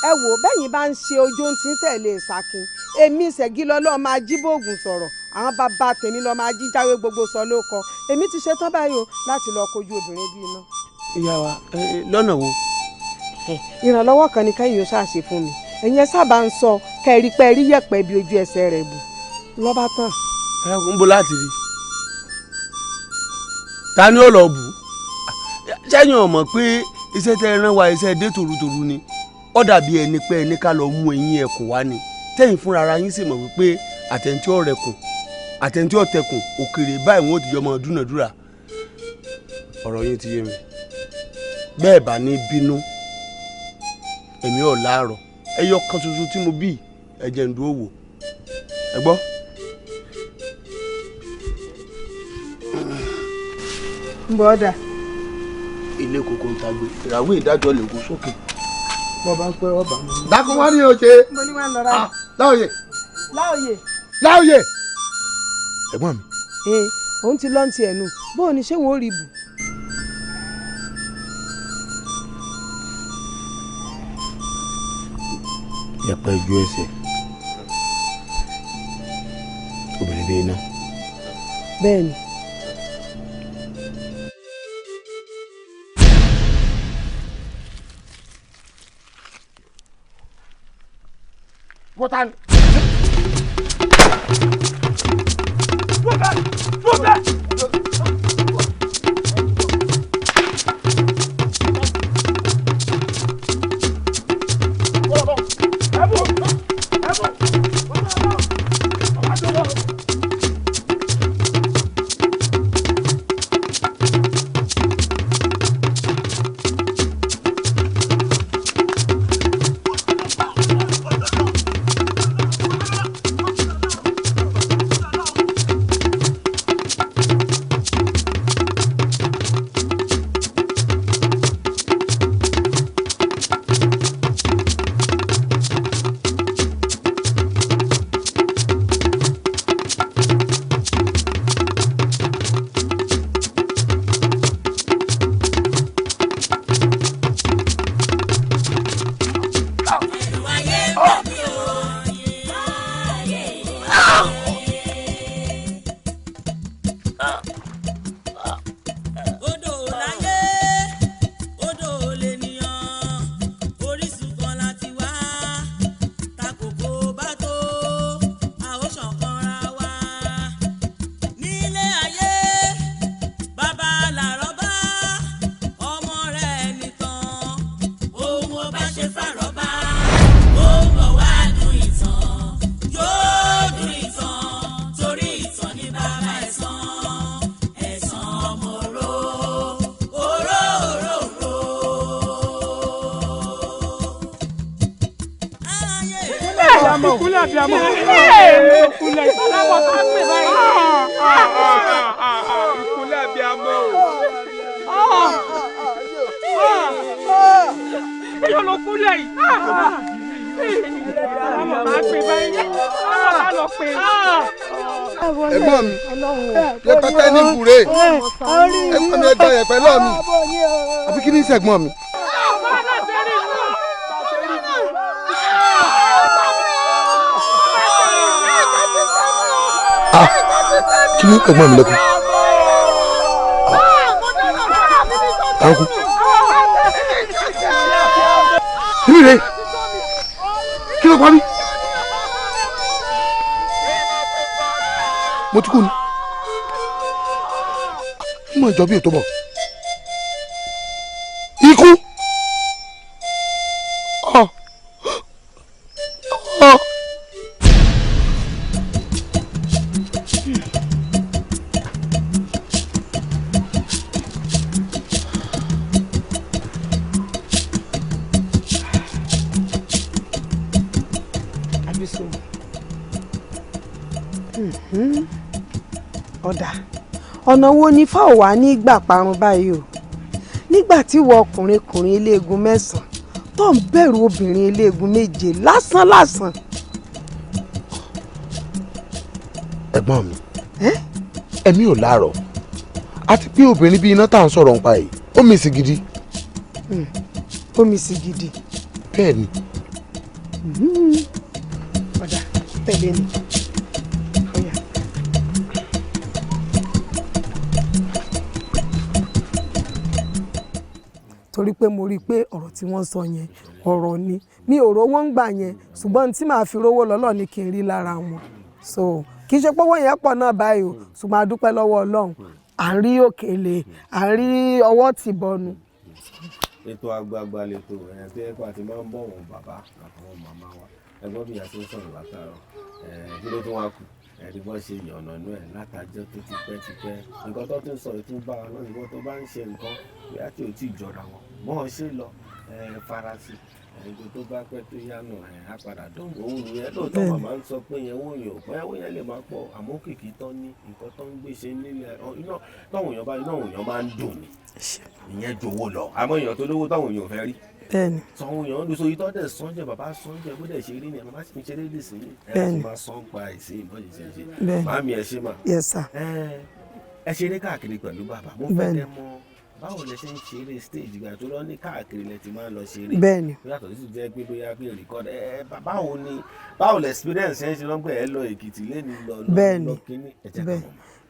Ẹ wò, bẹ́yìn bá ń ṣe ojú tí ń tẹ̀lé ìsàkín, èmi Ṣẹ̀gilọlá máa jí bóògùn sọ̀rọ̀, àwọn bàbá tèmi lọ máa jí jáwé gbogbo sọ ló kọ. Èmi ti ṣetán báyìí o láti lọ kojú obìnrin bíi iná. Ìyá wa, lọ́nà wo? Ìrànlọ́wọ́ kan ni kẹ́yìn ó ṣàṣe fún mi. Ẹ̀yin ẹ sábà ń sọ kẹ́rí pé rí yẹ̀pẹ̀ bí ojú ẹsẹ̀ rẹ̀ bù. Lọ́ba tán. Ẹ ń bo láti rí. Ta ni ó lọ bù? Sẹ́yìn ò mọ̀ pé iṣẹ́ tẹ́ ẹ rán wa iṣẹ́ dé tòrutòru ni. Ó dàbí ẹni pé ẹni ká lọ mú eyín ẹkùn wá ni. Tẹ́yìn fúnra ara yín sì mọ̀ wípé àtẹ̀ntí ọ̀rẹ́kùn àtẹ̀ntí ọ̀tẹ̀kùn òkèrè báyìí wọ́n ti jọ mọ dúnàdúrà. Ọ̀rọ̀ yín ti yé mi. Bẹ́ẹ̀ bá ní bínú, èmi ò láàárọ̀. Ẹyọ kan ṣoṣo tí mo bí ẹ̀jẹ̀ ń dúró wò. Ẹ gbọ́. Ń bọ̀ ọ́dà. Ilé kòkó ń tagbe, ìràwé ìdájọ́ lè kó sókè. Bọ́ bá pẹ́ ọba mi. Dákun wá ní oje. Mo ní wá ń lọ rárá. Láòyè. Láòyè. Láòyè. Ẹ̀gbọ́n mi. Ee, òun ti lọ́n ti ẹ̀nu. Bóò ni ṣé wọ́n ó rí bù? Yẹ̀pẹ̀ ojú ẹsẹ̀. Obìnrin bíi iná. Bẹ́ẹ̀ni. Wọ́n ta ni. Ìkúnlẹ̀ abiyamọ. Ìkúnlẹ̀ ìsàlámọ̀ tá a pè báyìí. Ìkúnlẹ̀ abiyamọ. Èyàn ló kúnlẹ̀ yìí. Ìsàlámọ̀ tá a pè báyìí. Ìsàlámọ̀ tá a lọ pè. Ẹ̀gbọ́n mi, yẹpẹtẹ ní bùrè. Ẹ̀gbọ́n mi, ẹgbẹ́ yẹpẹ lọ́ọ̀ mi. Àbí kí ni sẹ̀gbọ́n mi? Ah, kí ni ẹ̀gbọ́n mi lẹ́kùn? Tanku. Kí ni rè? Kí ló pa mí? Mo ti kú ni. Mo ìjọ bí ètò bọ̀. Ikú. Ọ̀ ọ̀. Abiso. Ọ̀dà, ọ̀nà wo ni fáwọn wà ní gbà parun báyìí o, nígbà tí ìwọ ọkùnrin kùnrin eléegun 9 tó ń bẹ̀rù obìnrin eléegun 7 lásán lásán. Ẹ̀gbọ́n mi, ẹ̀mí ò láàrọ̀, àti pé obìnrin bíi iná tá à ń sọ̀rọ̀ nípa yìí, ó mì sí gidi. Ó mì sí gidi. Bẹ́ẹ̀ ni. Ọ̀dà, tẹ̀lé ni. Torí pé mo rí i pé ọ̀rọ̀ tí wọ́n sọ yẹn ọ̀rọ̀ ni, mi ò rówó ń gbà yẹn, ṣùgbọ́n tí màá fi rówó lọ́lọ́ ni kí n rí lára wọn. So kì í ṣe pé owó yẹn pọ̀ náà báyìí o, ṣùgbọ́n a dúpẹ́ lọ́wọ́ Ọlọ́run, à ń rí òkèlè, à ń rí ọwọ́ tì bọnu. Ètò àgbààgbà lètò ẹ̀ tó yẹ kó a ti máa ń bọ̀ wọ́n bàbá àtàwọn màmá wa. Ẹgbọ́n bí ìyá ṣe ń sọ̀rọ̀ látàárọ̀, kí ló tún wá kù? Ẹ̀rí bọ́ ṣe yànnà inú ẹ̀ látàjọ́ tó ti pẹ́ ti pẹ́. Nǹkan tó tún sọ ètò bá wa náà, ìwọ tó bá ń ṣe nǹkan bóyá tí ò tí ì jọra wọn, mọ́ ọ ṣe lọ farasí. Ẹ̀gbẹ́ tó bá pẹ́ tó yá náà á padà dán. Òun nìyẹn lóòótọ́, màmá ń sọ pé yẹn owó yẹn ò pẹ́, owó yẹn lè máa pọ̀, àmọ́ kìkì tán ní nǹkan tó ń gbé ṣe nílẹ̀ iná táwọn èèyàn bá iná òun èèyàn máa ń dùn ni. Ìyẹn jowó lọ, àmọ́ èèyàn tó lówó táwọn èèyàn ò fẹ́ rí. Sọ̀hún èèyàn ń lu sóyún tó dẹ̀ sọ́njẹ́, bàbá sọ́njẹ́ bó dẹ̀ ṣe rí ni bàbá sì ń ṣeré lè sí ẹ sì máa sọ́n pa ìsìn ìbọn yìí ṣe ṣe. Màámi, ẹ ṣe mà. Yes sir. Ẹ ṣeré káàkiri pẹ̀lú bàbá, mo fẹ́ kẹ́ mọ̀ báwo lẹ ṣe ń ṣeré stage ìgbà tó lọ ní káàkiri lẹ ti máa ń lọ ṣeré. Bẹ́ẹ̀ni. Yàtọ̀ sí jẹ́ pé bóyá pé record ẹ, báwo ni, báwo lẹ experience ẹ ṣe lọ́n pé ẹ lọ Èkìtì lẹ́nu lọ lọ kíní ẹ jẹ́ ká mọ̀.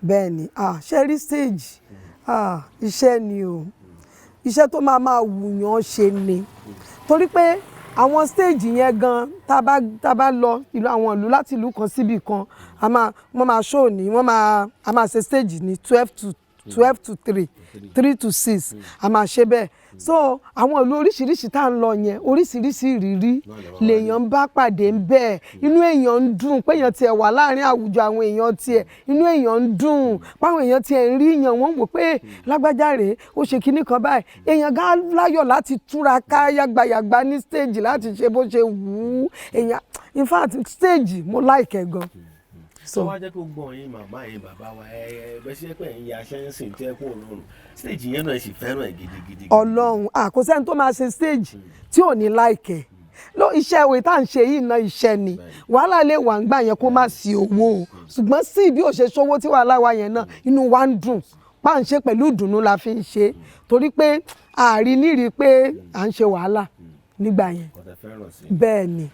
Bẹ́ẹ̀ni, ah, ṣe rí stage, ah, iṣẹ́ ni o, iṣẹ́ tó máa máa wùyàn ṣe ni, torí pé àwọn stage yẹn gan, tá bá lọ ìlú, àwọn ìlú láti ìlú kan síbì kan, a máa wọ́n máa show ní wọ́n máa a máa ṣe stage ní 12 to 3, 3 to 6, a máa ṣe bẹ́ẹ̀. So àwọn ìlú oríṣiríṣi tá à ń lọ yẹn, oríṣiríṣi ìrírí lèèyàn ń bá pàdé ń bẹ́ẹ̀. Inú èèyàn ń dùn pé èèyàn tiẹ̀ wà láàrin àwùjọ àwọn èèyàn tiẹ̀, inú èèyàn ń dùn páwọn èèyàn tiẹ̀ ń rí èèyàn, wọ́n wò pé lágbájá rèé, ó ṣe kinní kan báyìí. Èèyàn gá láyọ̀ láti túra ká yàgbàyàgbà ní stage láti ṣe bó ṣe wù ú èèyàn. In fact, stage mo like ẹ̀ gan. So wá jẹ́ kó gbọ́n yín màmá yín bàbá wa, ẹ ẹ bẹ́ ṣe pé ẹ̀yin aṣẹ́ ń sìn tẹ́ kó rọrùn stage yẹn náà sì fẹ́ràn ẹ̀ gidigidi. Ọlọ́run, àkóso tó máa ṣe stage tí ò ní like ẹ̀ ló iṣẹ́ ìwé tá à ń ṣe yìí náà, iṣẹ́ ni. Wàhálà lè wà ń gbà yẹn kó má sí owó o, ṣùgbọ́n sí bí ò ṣe ṣówó tí wàhálà wa yẹn náà, inú wa ń dùn pa ń ṣe pẹ̀lú ìdùnnú la fi ń ṣe, torí pé àárín nírí pé à ń ṣe wàhálà nígbà yẹn. Bẹ́ẹ̀ ni.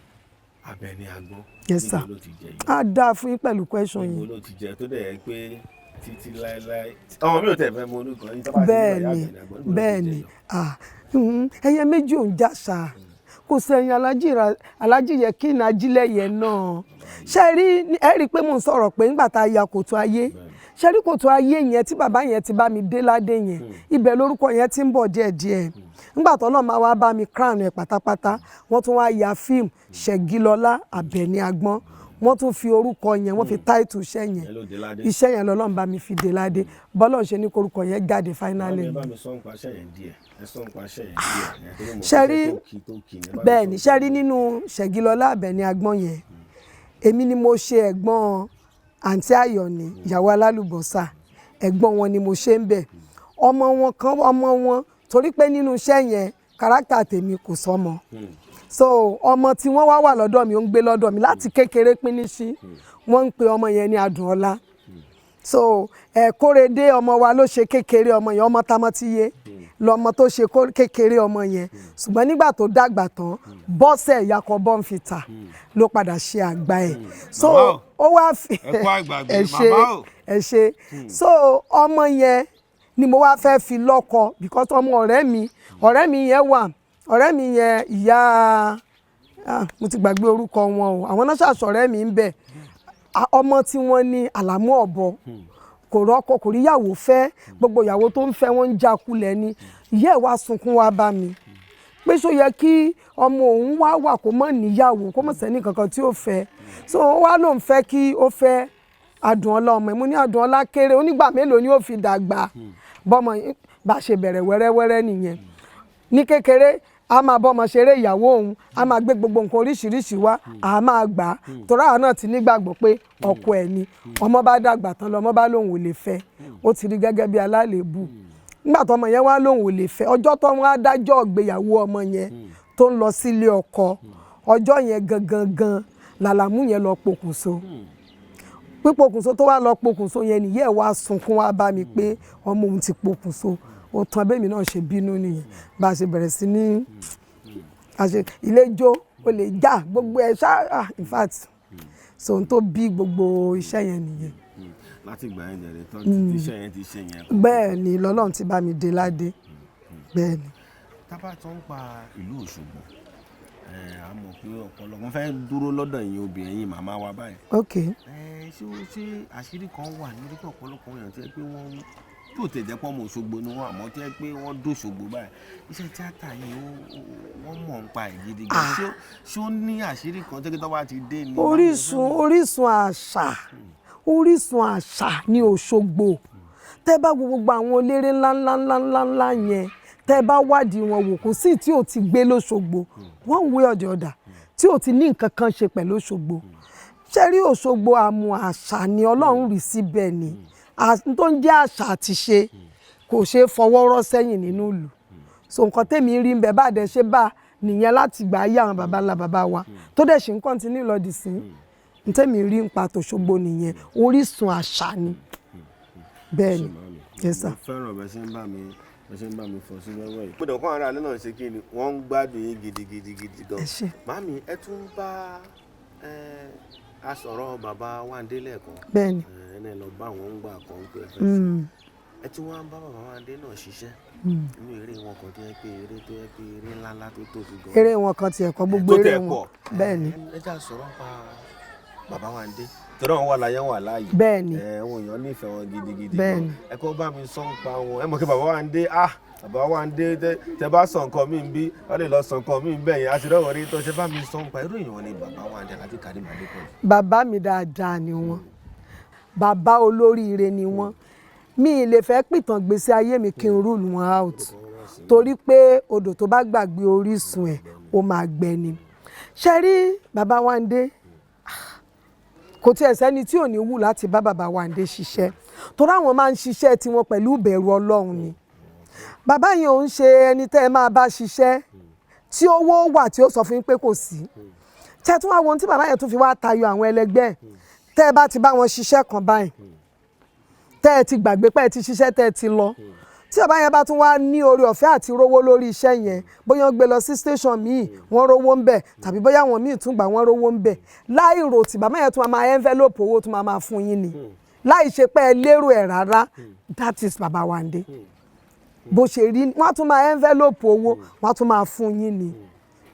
Àbẹ̀ní Àgbọ̀n. Yes sir. Níbo ló ti jẹ yìí? Á dáa fún yín pẹ̀lú question Níbo yìí. ló ti jẹ tó dẹ̀ yẹ pé títí láéláé ọmọ mi ò tẹ̀ fẹ́ mọ orúkọ yín tó bá ti Bẹ́ẹ̀ ní bàyá ni. Àbẹ̀ní Àgbọ̀n, níbo ló ti Bẹ́ẹ̀ jẹ ni. yọ? Ah, ẹyẹ méjì ò ń jàṣà kò sẹ́yìn alájí yẹ kí n ajílẹ̀yẹ náà ṣe rí. Ẹ rí i pé mò ń sọ̀rọ̀ pé ńgbà tá a ya kòtò ayé, ṣe rí kòtò ayé yẹn tí bàbá yẹn ti bá mi dé ládé yẹn, ibẹ̀ lórúkọ yẹn ti ń bọ̀ díẹ̀díẹ̀. Ńgbà tó náà máa wá bá mi crown ẹ̀ pátápátá, wọ́n tún wá ya fíìmù Ṣẹ̀gilọlá Àbẹ̀ní Àgbọ̀n, wọ́n tún fi orúkọ yẹn, wọ́n fi táìtù iṣẹ́ yẹn. Yẹn ló dé ládé. Iṣẹ́ yẹn lọ́lọ́run bá mi fi dé ládé, bọ́lọ́run ṣe ní korúkọ yẹn jáde finally. Ẹ bá mi sọ nípa iṣẹ́ yẹn díẹ̀, ẹ sọ nípa iṣẹ́ yẹn díẹ̀, ẹ torí mo Ṣe fẹ́ rí tó kí tó kí ni, ẹ bá mi bẹ́ẹ̀ sọ ni nípa ṣe rí nínú Ṣẹ̀gilọlá Àbẹ̀ní Àgbọ̀n yẹn, èmi ni mo ṣe ẹ̀gbọ́n àǹtí Ayọ̀ní, ìyàwó alálùbọ́sà. Ẹ̀gbọ́n wọn ni mo ṣe ń bẹ̀, ọmọ wọn kan, ọmọ wọn, torí pé nínú iṣẹ́ yẹn kárátà tèmi kò sọmọ. So ọmọ tí wọ́n wá wà lọ́dọ̀ mi, ó ń gbé lọ́dọ̀ mi láti kékeré píníṣín, wọ́n ń pe ọmọ yẹn ní Adùnọlá. So ẹ Kórèdé ọmọ wa ló ṣe kékeré ọmọ yẹn, ọmọ tamọ́tíyé lọmọ tó ṣe kékeré ọmọ yẹn. Ṣùgbọ́n nígbà tó dàgbà tán, Bọ́sẹ̀ Ìyàkọ̀ Bọ́ǹfìtà ló padà ṣe àgbà ẹ̀. So Màmá o. ó wá fi Ẹ kú àgbàgbé, ẹ ṣe. Màmá o. Ẹ ṣe. So ọmọ yẹn ni mo wá fẹ́ fi lọ́kọ, because ọmọ ọ̀rẹ́ mi yẹn wà, ọ̀rẹ́ mi yẹn ìyá, ah, mo ti gbàgbé orúkọ wọn o. Àwọn náà ṣàṣọ̀rẹ́ mi ń bẹ̀. Ọmọ tí wọ́n ní Àlàmú Ọ̀bọ kò rọ́kọ, kò ríyàwó fẹ́. Gbogbo ìyàwó tó ń fẹ́, wọ́n ń jákulẹ̀ ni. Ìyá ẹ̀ wá sunkún wá bá mi pé ṣó yẹ kí ọmọ òun wá wà kó mọ̀ níyàwó, kó mọ̀ sẹ́ni kankan tí ó fẹ́? So ó wá lóun fẹ́ kí ó fẹ́ Adùnọlá ọmọ ẹ̀. Mo ní Adùnọlá kéré. Onígbà mélòó ni ó fi dàgbà? Bọ́mọ yìí bá ṣe bẹ̀rẹ̀ wẹ́rẹ́wẹ́rẹ́ nìyẹn. Ní kékeré, a máa bọ́mọ ṣeré ìyàwó òun, a máa gbé gbogbo nǹkan oríṣiríṣi wá, a máa gbà á, torí àwa náà ti nígbàgbọ́ pé ọkọ ẹ̀ ni. Ọmọ bá dàgbà tán, lọmọ bá lóun ò lè fẹ́. Ó ti rí gẹ́gẹ́ bí alálèébù. Nígbà tó ọmọ yẹn wá lóun ò lè fẹ́, ọjọ́ tó wọ́n á dájọ́ ìgbéyàwó ọmọ yẹn tó ń lọ sílé ọkọ, ọjọ́ yẹn gangan gan làlàmú yẹn lọ pokùnso. Pípokùnso tó wá lọ pokùnso yẹn nìyẹn, wá sunkún wá bá mi pé ọmọ òun ti pokùnso. Ó tán. Bẹ́ẹ̀ náà ṣe bínú nìyẹn, bá a ṣe bẹ̀rẹ̀ sí ní a ṣe ilé jó, ó lè já gbogbo ẹ̀ ṣá. Ah, in fact, so ohun tó bí gbogbo iṣẹ́ yẹn nìyẹn. Láti ìgbà yẹn dẹ̀rẹ̀ tán tí iṣẹ́ yẹn ti ṣe yẹn. Bẹ́ẹ̀ ni, lọ́lọ́run ti bá mi dé ládé, bẹ́ẹ̀ ni. Tábà tó ń pa ìlú Òṣogbo, a mọ̀ pé ọ̀pọ̀lọpọ̀ wọ́n fẹ́ dúró lọ́dọ̀ ẹ̀yin obìnrin yìí, màmá wa báyìí. Ok. Ṣé àṣírí kan wà ní pé ọ̀pọ̀lọpọ̀ èèyàn tó yẹ pé wọ́n tó tẹ̀ jẹ́ pọ́ mọ̀ Òṣogbo ni wọ́n, àmọ́ tó yẹ pé wọ́n dòṣogbo báyìí, iṣẹ́ tíátà yìí wọ́n mọ̀ ń pa ẹ̀ gidi gan? Ṣé ó ní àṣírí kan tó kí tó bá ti dé ni? Orísun àṣà ní Òṣogbo. Tẹ́ bá wo gbogbo àwọn eléré ńlá ńlá ńlá ńlá ńlá yẹn, tẹ́ bá wádìí wọn wò, kò sí tí ò ti gbé lóṣogbo one way or the other, tí ò ti ní nǹkan kan ṣe pẹ̀lú Òṣogbo. Ṣé rí Òṣogbo, àmù àṣà ni Ọlọ́run rí síbẹ̀ ni. Tó ń jẹ́ àṣà àti ṣe kò ṣeé fọwọ́ rọ́ sẹ́yìn nínú ìlú. So nǹkan tèmi rí ń bẹ bá dẹ̀ ṣe bá nìyẹn láti gbà ayé àwọn baba ńlá baba wa, tó dẹ̀ ṣì ń continue lọ dì sí. Ntẹ́mi rí ń pa tòṣogbo nìyẹn, orísun àṣà ni. Bẹ́ẹ̀ ni, yes sir. Mo fẹ́ràn bẹ́ẹ̀ ṣe ń bá mi fọ́ sí wẹ́wẹ́ yìí. Gbọ́dọ̀ kọ́ ara alẹ́ náà ṣe kí ni, wọ́n ń gbádùn yín gidigidi gidi gan. Ẹ ṣé. Màámi, ẹ tún bá a sọ̀rọ̀ bàbá Wándé lẹ́ẹ̀kan. Bẹ́ẹ̀ ni. Ẹ náà lọ bá àwọn ń gbà kan pé ẹ fẹ́ sí. Ẹ tún wá ń bá bàbá Wándé náà ṣiṣẹ́ nínú eré wọn kan tó yẹ pé eré tó yẹ pé eré ńláńlá tó tóbi gan. Eré wọn kan tiẹ̀ kọ́, gbogbo Tó eré tẹ̀ wọn. pọ̀. Bẹ́ẹ̀ ni. Ẹ já sọ̀rọ̀ pa bàbá Wándé. Torí àwọn wà láyé, wà láàyè. Bẹ́ẹ̀ ni. Ẹ àwọn èèyàn nífẹ̀ẹ́ wọn gidigidi Bẹ́ẹ̀ gan. ni. Ẹ kọ́ bá mi sọ ń pa wọn. Ẹ mọ̀ kí bàbá Wándé, ah, bàbá Wándé, tẹ bá sọ nǹkan mi ń bí, wọ́n lè lọ sọ nǹkan mi ń bẹ̀ yẹn. Àti rẹ́wọ̀n rí tó ṣe bá mi sọ ń pa irú èèyàn ni bàbá Wándé Alhaji Karim Adépọ̀jù. Bàbá mi dáadáa ni wọ́n, bàbá olóríire ni wọ́n. Mi ì lè fẹ́ pìtàn gbèsè ayé mi kí n rule wọn out, torí pé odò tó bá gbàgbé orísun ẹ̀, ó máa gbẹ ni. Ṣe rí bàbá Wándé, kò tiẹ̀ sẹ́ni tí ò ní wù láti bá bàbá Wándé ṣiṣẹ́, torí àwọn máa ń ṣiṣẹ́ tiwọn pẹ̀lú ìbẹ̀rù Ọlọ́run ni. Bàbá yẹn ò ń ṣe ẹni tẹ́ ẹ máa bá ṣiṣẹ́ tí owó wà tí ó sọ fún yín pé kò sí. Tẹ́ tún wá wo ohun tí bàbá yẹn tún fi wá tayọ àwọn ẹlẹgbẹ́ ẹ̀, tẹ́ ẹ bá ti bá wọn ṣiṣẹ́ kan báyìí, tẹ́ ẹ ti gbàgbé pé ẹ ti ṣiṣẹ́, tẹ́ ẹ ti lọ, tí bàbá yẹn bá tún wá ní oore ọ̀fẹ́ àti rówó lórí iṣẹ́ yẹn, bóyá wọ́n gbé lọ sí station míì, wọ́n rówó ń bẹ̀, tàbí bóyá àwọn míì tún gbà, wọ́n rówó ń bẹ̀, láì rò tí, bàbá yẹn tún máa envelope owó, tún máa fún yín ni láì ṣe pé ẹ lérò ẹ̀ rárá. That is bàbá Wándé bó ṣe rí. Wọ́n á tún máa envelope owó, wọ́n á tún máa fún yín ni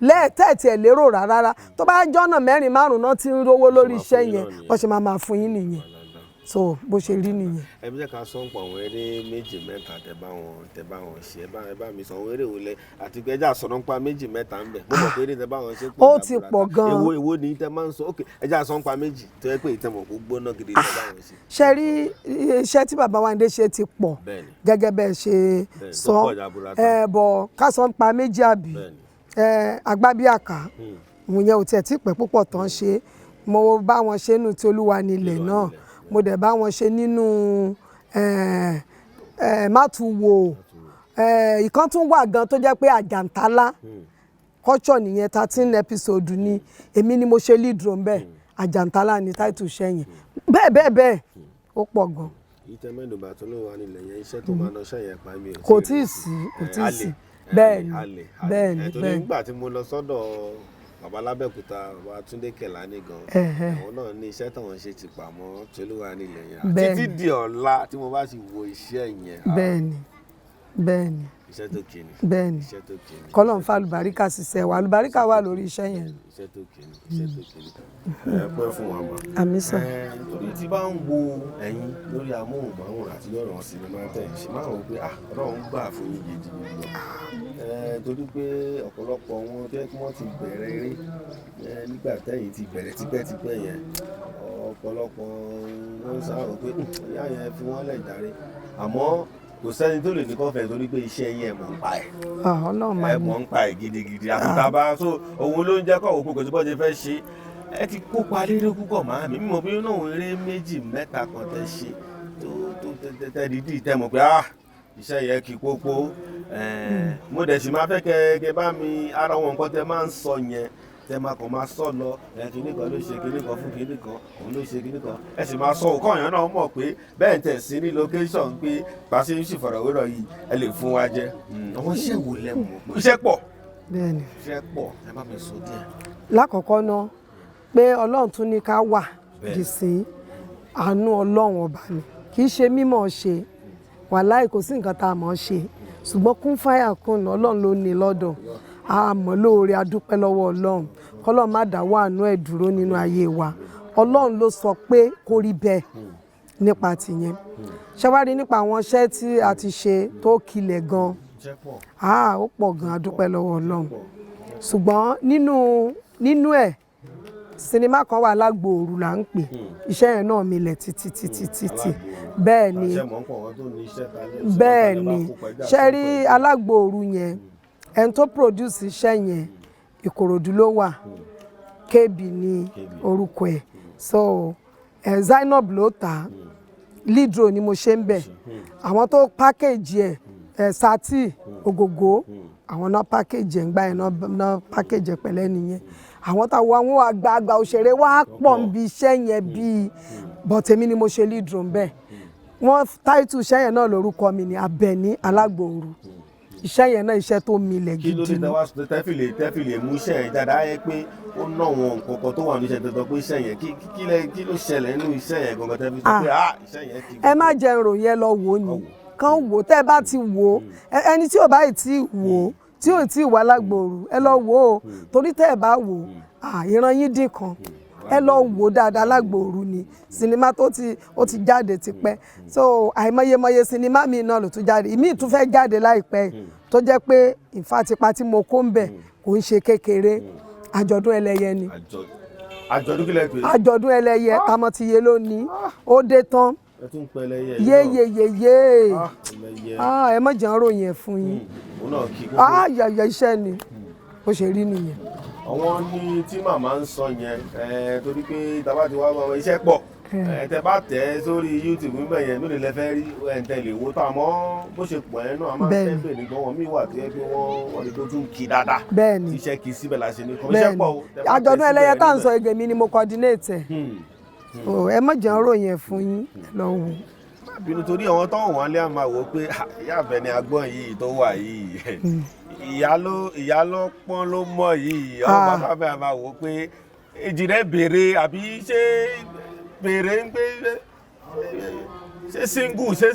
lẹ́ẹ̀tẹ́ẹ̀tì ẹ̀ lérò rárá. Tó bá jọ́nà mẹ́rin márùn-ún náà ti ń rówó lórí iṣẹ́ yẹn, wọ́n ṣe máa máa fún yín nìyẹn. So bó ṣe rí nìyẹn. Ẹ bí jẹ́ ká sọ ń pa àwọn eré méjì mẹ́ta tẹ bá wọn ṣe. Ẹ bá mi sọ àwọn eré wo lẹ àti pé ẹ jẹ́ àsọ̀rọ̀ ń pa méjì mẹ́ta ń bẹ̀. Mo mọ̀ pé eré tẹ bá wọn ṣe pọ̀ Ó ti jaburata. pọ̀ gan-an. Èwo ni tẹ máa ń sọ? Ok, ẹ jẹ́ àsọ̀ ń pa méjì tó yẹ pé ìtẹ̀mọ̀ kó gbóná gidi tẹ bá wọn ṣe. Ṣe rí iṣẹ́ tí bàbá Wándé ṣe ti pọ̀ gẹ́gẹ́ bẹ́ẹ̀ ṣe Bẹ́ẹ̀ni, tó sọ. pọ̀ jaburata. Ẹ bọ̀ ká sọ ń pa méjì àbí? Bẹ́ẹ̀ni. Ẹ Agbábíàká, òun yẹn ò tiẹ̀ tí pẹ́ púpọ̀ tán ṣe. Mo bá wọn ṣe nínú Tí Olúwa Nílẹ̀ Olúwa náà. Nílẹ̀. Mo dẹ̀ bá wọn ṣe nínú Mátúwò. Ìkan tún wà gan tó jẹ́ pé Àjàntálá culture nìyẹn, 13 episode ni. Èmi ni mo ṣe lead role bẹ́ẹ̀. Àjàntálá ni title iṣẹ́ yẹn. Bẹ́ẹ̀ bẹ́ẹ̀ bẹ́ẹ̀, ó pọ̀ gan. Yìí tẹ mẹ́nubà tó ló wà nílẹ̀ yẹn, iṣẹ́ tó máa lọ ṣẹ́ yẹn pa mí ò Kò tíì tíì rí. sí, kò Eh, tíì a sí. lè, Bẹ́ẹ̀ ni, a lè, a lè. bẹ́ẹ̀ ni, Eh, torí bẹ́ẹ̀ ni. nígbà tí mo lọ sọ́dọ̀ bàbá lábẹ́òkúta, bàbá Túndé Kẹ̀lání gan, àwọn náà ní iṣẹ́ táwọn ṣe ti pamọ́ tó ló wà nílẹ̀ yẹn. Bẹ́ẹ̀ Títí ni. di ọ̀la tí mo bá sì wo iṣẹ́ yẹn, ah, Bẹ́ẹ̀ ni, bẹ́ẹ̀ ni. iṣẹ́ tó kì ní. Bẹ́ẹ̀ ni. Iṣẹ́ tó kì ní. Kọ́lọ́n fa àlùbáríkà ṣiṣẹ́ wa, àlùbáríkà wà lórí iṣẹ́ yẹn. Iṣẹ́ tó kì ní, iṣẹ́ tó kì ní. Ẹ pẹ́ fún wa mà. Àmín sà. Ẹ, torí tí bá ń wo ẹ̀yin lórí amóhùnmáwòrán àti lọ́rọ̀ sinimá tẹ̀ ń ṣe, máa ń wò pé ah, Ọlọ́run gbà fún yín gidigidi gan. Ẹ, torí pé ọ̀pọ̀lọpọ̀ wọn tó yẹ kí wọ́n ti bẹ̀rẹ̀ eré, ẹ, nígbà tẹ́yìn ti bẹ̀rẹ̀ tipẹ́tipẹ́ yẹn, ọ̀pọ̀lọpọ̀ wọn ń sáré pé ìyá yẹn fi wọ́n lẹ̀ jàre, àmọ́ kò sẹ́ni tó lè ní kọ́fẹ̀ẹ́ torí pé iṣẹ́ yẹn mọ̀ ń pa ẹ̀. Ah, Ọlọ́run máa Ẹ ní. mọ̀ ń pa ẹ̀ gidigidi àfúntà bá so òun ló ń jẹ́ kọ́ òkú kò sí bọ́ ṣe fẹ́ ṣe. Ẹ ti kópa léré púpọ̀ máa mi mímọ̀ pé náà eré méjì mẹ́ta kan tẹ ṣe tó tó tẹ tẹ dídì tẹ mọ̀ pé ah, iṣẹ́ yẹn kì í pópó. Mo dẹ̀ sì máa fẹ́ kẹ kẹ bá mi ara wọn nǹkan tẹ máa ń sọ yẹn, tẹ máa kàn máa sọ lọ, ẹ kinní kan ló ṣe kinní kan fún kinní kan, òun ló ṣe kinní kan, ẹ sì máa sọ òkò ọ̀yàn náà mọ̀ pé bẹ́ẹ̀ tẹ̀ sí ní location pé pàṣẹ ń ṣèfọ̀rọ̀wérọ̀ yìí, ẹ lè fún wa jẹ. Àwọn iṣẹ́ wo lẹ mọ̀ pé iṣẹ́ pọ̀? Bẹ́ẹ̀ ni. Iṣẹ́ pọ̀, ẹ má mi sọ díẹ̀. Lákọ̀ọ́kọ́ náà, pé Ọlọ́run tún ní ká wà Bẹ́ẹ̀. dì sí, àánú Ọlọ́run ọba ni, kì í ṣe mímọ̀ ṣe. Wàláì, kò sí nǹkan tá a mọ̀ ṣe, ṣùgbọ́n kún fáyà kún, Ọlọ́run ló ní lọ́dọ̀. A mọ̀ lóore, a dúpẹ́ lọ́wọ́ Ọlọ́run. Kọ́lọ́run má dáwọ́ àánú ẹ̀ dúró nínú ayé wa. Ọlọ́run ló sọ pé kó rí bẹ́ẹ̀. Nípa tìyẹn, ṣẹ́wárí nípa àwọn iṣẹ́ tí a ti ṣe tó kilẹ̀ gan? Iṣẹ́ pọ̀. Ah, ó pọ̀ gan, a dúpẹ́ lọ́wọ́ Ọlọ́run. Ṣùgbọ́n nínú ẹ̀, sinimá kan wà, Lágbòòrù là ń pè iṣẹ́ yẹn náà, milẹ̀ títí títí títí. Bẹ́ẹ̀ ni. Àṣẹ mọ̀ ń pọ̀ wọn tó ní iṣẹ́ ta lé. Bẹ́ẹ̀ ni. Ṣe rí Alágbòòrù yẹn, ẹni tó produce iṣẹ́ yẹn, Ìkòròdú ló wà, KB ní orúkọ ẹ̀. So ẹ̀ Zainab ló tà á, lead role ni mo ṣe ń bẹ̀. Àwọn tó package ẹ̀, ẹ̀ Sati Ògògó, àwọn náà package ẹ̀ ń gbá yẹn náà package ẹ̀ pẹ̀lẹ́ nìyẹn. Àwọn táwọn àwọn àgbààgbà òṣèré wá pọ̀ ń bi iṣẹ́ yẹn bíi, but èmi ni mo ṣe lead role ń bẹ̀. Wọ́n title iṣẹ́ yẹn náà lórúkọ mi ní Abẹ́ní Alágbòòrù. Iṣẹ́ yẹn náà, iṣẹ́ tó milẹ̀ Kí ló gidi dé ni. tẹ wá tẹ́fì lè mú iṣẹ́ yẹn jáde? Á yẹ pé ó ná àwọn nǹkan kan tó wà ní iṣẹ́ tuntun pé iṣẹ́ yẹn kí ló ṣẹlẹ̀ nínú iṣẹ́ yẹn gangan tẹ́fì sọ pé ah, iṣẹ́ yẹn ti. Ẹ má jẹ́ ìròyìn, ẹ lọ wò ó ni, kàn wò ó. Tẹ́ ẹ bá ti wò ó, ẹni tí ò bá yìí tí wò ó, tí ò tí ì wà Lágbòòrù, ẹ lọ wò ó, torí tẹ́ ẹ bá wò ó, ah, ìran yín dín kan. Ẹ lọ wò ó dáadáa. Lágbòòrù ni sinimá tó ti ó ti jáde tipẹ́. So àìmọyemọye sinimá mi náà ló tún jáde, ìmíì tún fẹ́ jáde láìpẹ́ yìí, tó jẹ́ pé ìfàtìpa tí mo kó ń bẹ̀ kò ń ṣe kékeré. Àjọ̀dún Ẹlẹ́yẹ ni. Àjọ̀dún kílẹ̀ pé? Àjọ̀dún Ẹlẹ́yẹ, tamọ́tiyé ló ní ó dé tán. Ẹ tún pẹ́ ẹlẹ́yẹ yìí náà. Yéyeyeye. Ah, ẹlẹ́yẹ. Ah, ẹ má jẹ́ ń ròyìn ẹ̀ fún yín. Òun náà kí gbogbo. Ah, yàyà, iṣẹ́ ni bó ṣe rí nìyẹn. Àwọn ní tí màmá ń sọ yẹn ẹ, torí pé tàbá ti wá wá iṣẹ́ pọ̀ ẹ, tẹ bá tẹ̀ ẹ́ sórí YouTube níbẹ̀ yẹn, mélòó lẹ fẹ́ rí ẹ̀ ń tẹ̀lé wo tó? Àmọ́ bó ṣe pọ̀ ẹ́ náà, a máa ń fẹ́ bèrè gan. Wọn míì wà tó yẹ pé wọ́n lè tó tún kí dáadáa. Bẹ́ẹ̀ni. Iṣẹ́ kì í síbẹ̀ la ṣe ní kọ́ iṣẹ́ Bẹ́ẹ̀ni. pọ̀ o, tẹ bá tẹ̀ Àjọ̀dún síbẹ̀ Ẹlẹ́yẹ tá à ń níbẹ̀. sọ, ègbè mi ni mo coordinate ẹ̀. So, ẹ má jẹ́ ń ròyìn ẹ̀ fún yín, ẹ lọ wò. Má bínú, torí àwọn tó wọ́n lé àmà wò pé "Ah, ìyá Àbẹ̀ní agbọ́n yìí tó wà yìí, ìyá ló pọ́n ló mọ̀ yìí." Àwọn Ah. bàbá mi àmà wò pé èjì rẹ̀ béèrè àbí ṣé béèrè ń pé ṣé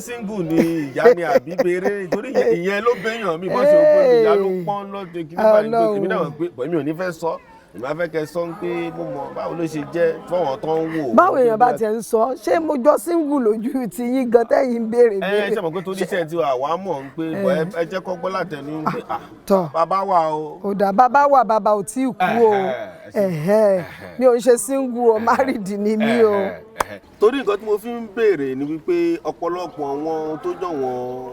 single ni ìyá ni àbí béèrè, torí ìyẹn ló béèyàn mi bọ́ ṣe ògbó ni ìyá ló pọ́n lọ́dẹ kí nípa ìgbé. Èmi náà pé èmi ò ní fẹ́ sọ, èmi á fẹ́ kẹ́ sọ pé mo mọ̀ báwo ló ṣe jẹ́ fọ́wọ́n tó ń wò. Báwo èèyàn bá tiẹ̀ ń sọ, ṣé mo jọ single lójú ti yín gan tẹ́yìn ń béèrè Ẹ béèrè? ṣe mọ̀ pé torí iṣẹ́ tí àwa mọ̀ ń pé bọ̀, ẹ jẹ́ kó gbọ́ látẹnu pé ah, Tọ́. bàbá wa o. Ò dà, bàbá wà, bàbá ò tí ì kú o. Ẹ̀hẹ́. Ẹ̀hẹ́, mi ò ń ṣe single o, married ni mí o. Ẹ̀hẹ́. Torí nǹkan tí mo fi ń béèrè ni wípé ọ̀pọ̀lọpọ̀ àwọn tó jọ wọn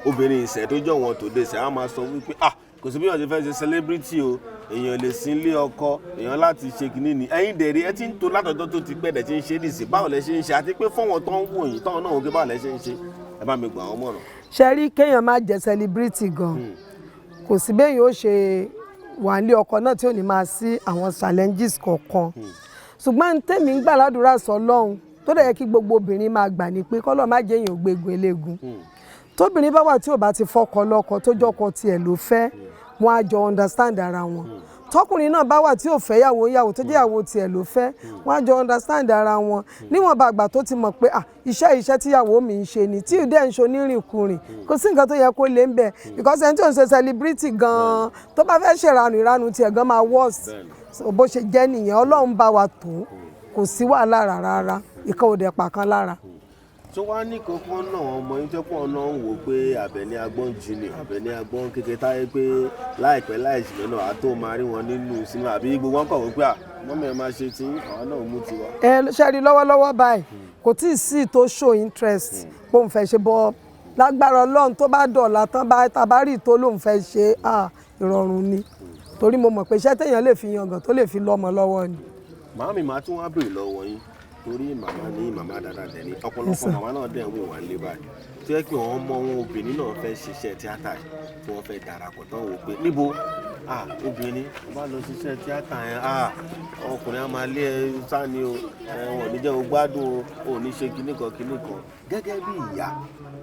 obìnrin ìṣẹ̀ tó jọ wọn tòde ìṣẹ̀ á máa sọ wípé ah, kò sí bí èèyàn ṣe fẹ́ ṣe celebrity o, èèyàn lè sí ilé ọkọ, èèyàn láti ṣe kìíní ni. Ẹ̀yin dẹ̀rẹ̀, ẹ ti ń to látọjọ́ tó ti pẹ́ dẹ̀ ti ń ṣe nìsín, báwo lẹ ṣe ń ṣe? Àti pé fọ́wọ́n tó ń wò yín táwọn náà wò pé báwo lẹ ṣe ń ṣe, ẹ bá mi gbà wọ́n mọ̀ràn. Ṣe rí, kéèyàn má jẹ́ celebrity gan, kò sí béèyàn ó ṣe wà nílé ọkọ náà tí ò ní máa sí àwọn challenges kọ̀ọ̀kan. Ṣùgbọ́n tèmi ń gbà ládùúrà sọ lọ́hùn tó dẹ̀ yẹ kí gbogbo obìnrin máa gbà ní pé kọ́lọ́ má jẹ́ èèyàn gbégun eléegun. Tóbìnrin bá wà tí ò bá ti fọkọ lọ́kọ, tó jọkọ tiẹ̀ ló fẹ́, wọn á jọ understand ara wọn. Tọkùnrin náà bá wà tí ò fẹ́ yàwó yàwó, tó jẹ́ yàwó tiẹ̀ ló fẹ́, wọn á jọ understand ara wọn. Níwọ̀nba àgbà tó ti mọ̀ pé, ah, iṣẹ́ tíyàwó mi ń ṣe ni, tí ìdẹ́ ń ṣe onírìnkùnrin, kò sí nǹkan tó yẹ kó lè ń bẹ̀, because ẹni tí ò ń ṣe celebrity gan-an, tó bá fẹ́ ṣèrànù, ìranù tiẹ̀ gan máa worse. So bó ṣe jẹ́ nìyẹn. Ọlọ́run bá wa tó, kò sí wàhálà rárá, ìkan ò dẹ̀ pàkan lára. Tó wá ní kankan náà, ọmọ yín tẹ́kọ̀ náà ń wò pé Àbẹ̀ní Agbọ́n Junior, Àbẹ̀ní Agbọ́n kékeré táyé, pé láìpẹ́ láìjìnà náà á tó máa rí wọn nínú sinimá, àbí gbogbo wọn kọ̀ wọ́n pé à mọ́mí ẹ máa ṣe tí àwọn náà mú tiwa? Ẹ ṣe rí, lọ́wọ́lọ́wọ́ báyìí, kò tí ì sí tó show interest bó ń fẹ́ ṣe bọ́. Lágbára Ọlọ́run, tó bá dọ̀la tán bá tabárì tó lóun fẹ́ ṣe, ah, ìrọ̀rùn ni, torí mo mọ̀ pé iṣẹ́ téèyàn lè fi yangàn, tó lè fi lọ́mọ lọ́wọ́ ni. Màámi, màá tún wá béèrè lọ́wọ́ yín, torí màmá ní màmá dáadáa dẹ̀ ní ọ̀pọ̀lọpọ̀ màmá náà dẹ̀ ń wò wá nílé báyìí, tó yẹ pé àwọn ọmọ wọn obìnrin náà fẹ́ ṣiṣẹ́ tíátà yìí, tí wọ́n fẹ́ darapọ̀ tán, wò pé níbo, ah, obìnrin wọ́n bá lọ ṣiṣẹ́ tíátà yẹn, ah, ọkùnrin á máa lé ẹ sáni o, ẹ wọn ò ní jẹ́ o gbádùn o, ò ní ṣe kinní kan kinní kan. Gẹ́gẹ́ bí ìyá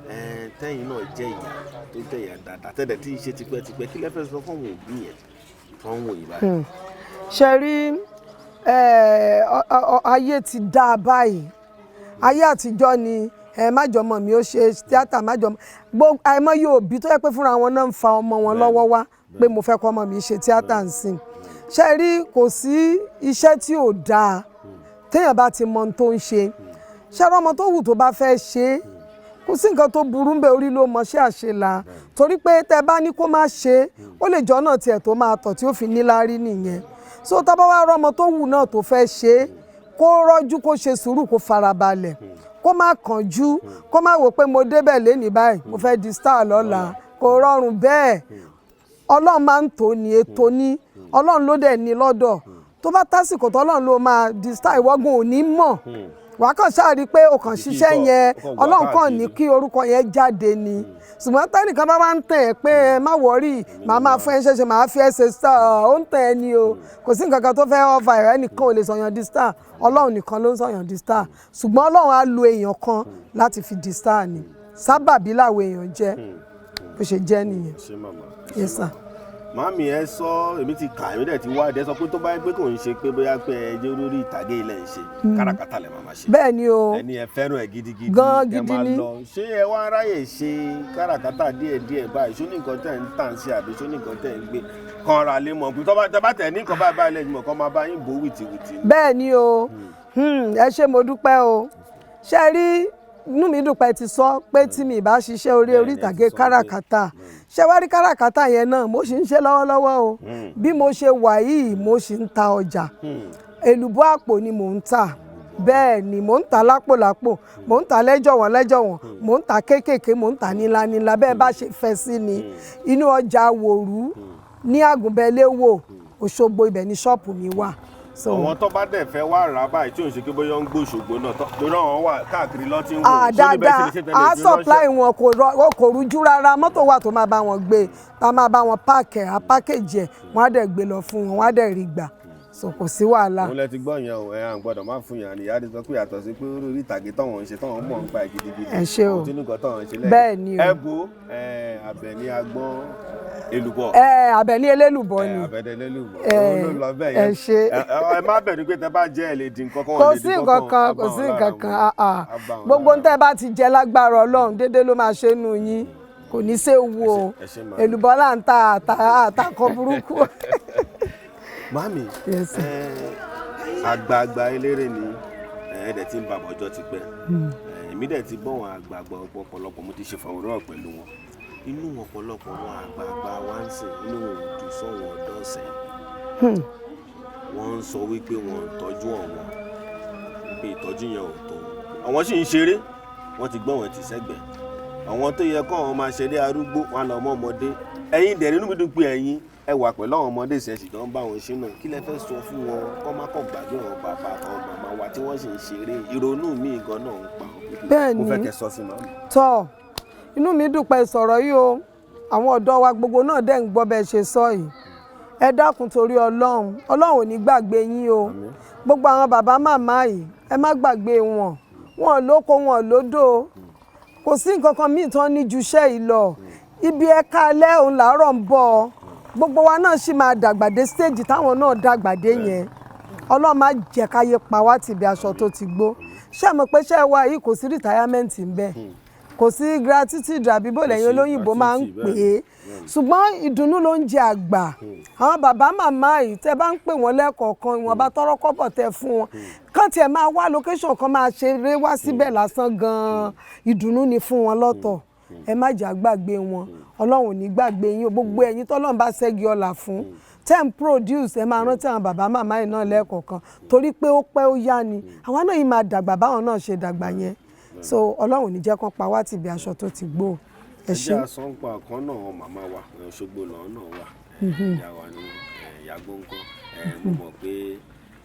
ẹ, tẹ́yìn náà jẹ́ ìyá tó jẹ́ ìyá dáadáa tẹ́lẹ̀ tí ń ṣe tipẹ́tipẹ́, kí lẹ fẹ́ sọ fún àwọn òbí yẹn tó ń wò yìí báyìí? Ṣe rí, ayé ti dá a báyìí. Ayé àtijọ́ ni ẹ májọmọ mi ó ṣe tíátà, májọmọ gbogbo. Àìmọye òbí tó yẹ pé fúnra wọn náà ń fa ọmọ wọn lọ́wọ́ wá pé mo fẹ́ kọ́ ọmọ mi ṣe tíátà ń sìn. Ṣe rí, kò sí iṣẹ́ tí ò dáa téèyàn bá ti mọ ohun tó ń ṣe. Ṣe rí, ọmọ tó wù tó bá fẹ́ ṣe é, kò sí nǹkan tó burú ń bẹ. Orí ló mọ ṣé àṣelà, torí pé tẹ bá ní kó má ṣe é, ó lè jọ náà tiẹ̀ tó máa tọ̀ tí ó fi níláárí nìyẹn. So tá bá wá rọmọ tó wù náà tó fẹ́ ṣe é, kó rọ́jú, kó ṣe sùúrù, kó farabalẹ̀, kó má kánjú, kó má wò pé mo débẹ̀ lénìí báyìí, mo fẹ́ di star lọ́la. Kò rọrùn bẹ́ẹ̀. Ọlọ́run máa ń tò ní ètò ní, Ọlọ́run ló dẹ̀ ní lọ́dọ̀. Tó bá tásìkò tọ́lọ́run ló máa di star, ìwọ́gun ò ní mọ̀. Wàá kàn ṣáà rí i pé o kàn ṣiṣẹ́ yẹn, ó kàn wà Ọlọ́run kàn ní káàkiri. Kí orúkọ yẹn jáde ni. Ṣùgbọ́n tẹ́nìkan bá wá ń tẹ̀ ẹ́ pé ẹ má worry, màá máa fún ẹ ṣẹ̀ṣẹ̀, màá fi ẹ́ ṣe star, ó ń tẹ̀ ẹ́ ni o. Kò sí nǹkan kan tó fẹ́ ọ̀fà ẹ̀. Ẹnìkan ò lè sọ̀yàn di star, Ọlọ́run nìkan ló ń sọ̀yàn di star. Ṣùgbọ́n Ọlọ́run á lo èèyàn kan láti fi di star ni, sábàbí làwọn èèyàn jẹ́. Bó ṣe jẹ́ nìyẹn. Ṣé màmá? Yes sir. Màámi, ẹ sọ, èmi ti kà, èmi dẹ̀ ti wá ẹ sọ pé tó bá yẹ pé kò ń ṣe pé bóyá pé ẹ jẹ́ olórí ìtàgé ilẹ̀ ń ṣe káràkátà lẹ̀ máa ṣe. Bẹ́ẹ̀ ni o. Ẹni ẹ fẹ́ràn ẹ gidigidi. Gan Ẹ gidi máa ni. lọ ṣé ẹ wá ráyè ṣe káràkátà díẹ̀díẹ̀ báyìí? Ṣó ní nǹkan tẹ̀ ń tà ń ṣe, àbí ṣó ní nǹkan tẹ̀ ń gbé kan ra lé mọ̀ pé tọ́ bá tẹ̀ ní nǹkan báyìí báyìí lẹ́yìn mọ̀ kọ́ máa bá yín bò wìtìwìtì ni? Bẹ́ẹ̀ ni o. Ẹ ṣé, mo dúpẹ́ o. Ṣe rí, inú mi dùn pé ti sọ pé tí mi bá ṣiṣẹ́ orí Bẹ́ẹ̀ni, orí ẹ ti ìtàgé sọ pé- káràkátà. Ṣé wá rí káràkátà yẹn náà, mo sì ń ṣe lọ́wọ́lọ́wọ́ o. Bí mo ṣe wà yìí, mo sì ń ta ọjà. Èlùbọ́ àpò ni mò ń tà. Bẹ́ẹ̀ ni, mò ń tà lápòlápò, mò ń tà lẹ́jọ̀wọ́n lẹ́jọ̀wọ́n, mò ń tà kéékèèké, mò ń tà nílá nílá, bẹ́ẹ̀ bá ṣe fẹ́ sí ni. Inú ọjà Wòrú ní Àgùnbẹ́lẹ́wò, Òṣogbo, ibẹ̀ ni ṣọ́ọ̀pù mi wà. So Àwọn tó bá dẹ̀ fẹ́ wá rà báyìí, tí ò ń ṣe pé bóyá ń gbòṣogbo náà, torí àwọn wà káàkiri lọ́ ti ń wò. Ah, Ṣé níbẹ̀ dáadáa. ṣe lè ṣe tẹ́lẹ̀ A fi supply ránṣẹ́? wọn, kò rújú rárá. Mọ́tò wà tó máa bá wọn gbé, tá máa bá wọn pack ẹ̀, á package ẹ̀, wọ́n á dẹ̀ gbé lọ fún wọn, wọ́n á dẹ̀ rí gbà. So kò sí wàhálà. Òun lẹ ti gbọ́ yẹn o. Ẹ à ń gbọ́dọ̀ má fún yàn. Ìyá ti sọ pé yàtọ̀ sí pé orí ìtàgé táwọn ń ṣe, táwọn mọ̀ ń pa ẹ̀ gidigidi, Ẹ ṣé o. àwọn tí nǹkan táwọn ń ṣe lẹ́yìn. Bẹ́ẹ̀ ni o. Ẹ bo ẹ Àbẹ̀ní Agbọ́n èlùbọ́. Ẹ Àbẹ̀ní elélùbọ́ ni. Àbẹ̀ní elélùbọ́. Ẹ, Òun ló lọ bẹ́ẹ̀ ẹ yẹn. ṣé. Ẹ má bẹ̀rù pé tẹ bá jẹ́ ẹ lè di nǹkan kan. Kò Lè di sí nǹkan kan, á bá kò wọn sí lára nǹkan mu. kan, ah, ah. Á bá wọn Gbogbo lára ń tẹ́ bá ti jẹ, lágbára Ọlọ́run, déédéé ló máa ṣe nù yín, kò ní séwu o. Ẹ ṣé, màmí. Èlùbọ́ là ń ta, àtàkọ burúkú. Màmí, Yes, sir. Àgbààgbà eléré ni ẹ dẹ̀ ti ń bàbọ̀ ọjọ́ ti pẹ́. Èmi dẹ̀ ti bọ́ wọn àgbààgbà ọ̀pọ̀lọpọ̀, mo ti ṣe fọwọ́rọ́ pẹ̀lú wọn. Inú ọ̀pọ̀lọpọ̀ wọn àgbààgbà wa ń sìn, inú wọn ò dùn sọ́wọ́n ọ̀dọ́ ọ̀sẹ̀. Wọ́n ń sọ wípé wọn ò tọ́jú ọ̀wọ́n, wípé ìtọ́jú yẹn ò tó. Àwọn sì ń ṣeré, wọ́n ti gbọ́ wọn ti sẹ́gbẹ̀ẹ́. Àwọn tó yẹ kọ́ àwọn máa ṣeré arúgbó, wọn lọ mọ́ ọmọdé. Ẹ̀yin dẹ̀ nínú mi dùn pé ẹ̀yin ẹ wà pẹ̀lú àwọn ọmọdé ìṣẹ̀ṣì tó ń bá wọn ṣe náà. Kí lẹ fẹ́ sọ fún wọn, kọ́ má kàn gbàgbé àwọn bàbá àtàwọn màmá wa tí wọ́n sì ń ṣeré? Ìrònú mi gan náà ń pa wọn. Bẹ́ẹ̀ Mo fẹ́ ni. kẹ́ sọ sí màmí. Tọ́, inú mi dùn pé sọ̀rọ̀ yìí o. Àwọn ọ̀dọ́ wa gbogbo náà dẹ̀ ń gbọ́ bẹ́ẹ̀ ṣe sọ yìí. Ẹ dákun, torí Ọlọ́run, Ọlọ́run ò ní gbàgbé yín o. Gbogbo àwọn bàbá màmá yìí, ẹ má gbàgbé wọn. Wọn ò lóko, wọn ò lódò, kò sí nǹkan kan míì tán ní ju iṣẹ́ yìí lọ. Ibi ẹ̀ka alẹ́ òun làárọ̀ ń bọ̀. Gbogbo wa náà sì máa dàgbà dé stage táwọn náà dàgbà dé yẹn. Ọlọ́run má jẹ́ káyé pa wá tìbí aṣọ tó ti gbó. Ṣé mo pé ṣé wa yìí, kò sí retirement ń bẹ, kò sí gratitude, àbí bó lẹ́yìn sí olóyìnbó máa ń pè gratitude, é. Ṣùgbọ́n ìdùnnú ló ń jẹ àgbà. Àwọn bàbá màmá yìí, tẹ́ bá ń pè wọ́n lẹ́ẹ̀kọ̀ọ̀kan, ìwọ̀nba tọ́rọ́ kọ́bọ̀ tẹ́ fún wọn, kán tiẹ̀ máa wá location kan, máa ṣeré wá síbẹ̀ lásán gan-an, ìdùnnú ni fún wọn lọ́tọ̀. Ẹ má jà gbàgbé wọn. Ọlọ́run ò ní gbàgbé yín o. Gbogbo ẹ̀yin tọ́lọ́run bá ṣẹ́gi ọlà fún, tẹ́ ń produce, ẹ máa rántí àwọn bàbá màmá yìí náà lẹ́ẹ̀kọ̀ọ̀kan, torí pé ó pẹ́ ó yá ni àwa náà yìí máa dàgbà báwọn náà ṣe dàgbà yẹn. So Ọlọ́run ò ní jẹ́ kán pa wá tìbí aṣọ tó ti gbó. Ẹ Ẹ ṣé. jẹ́ àsọ̀npa kan náà, àwọn màmá wa, Òṣogbo lọ́wọ́ náà wà. Ìyá wa ni wọ́n, ìyá gbóǹkan. Mo mọ̀ pé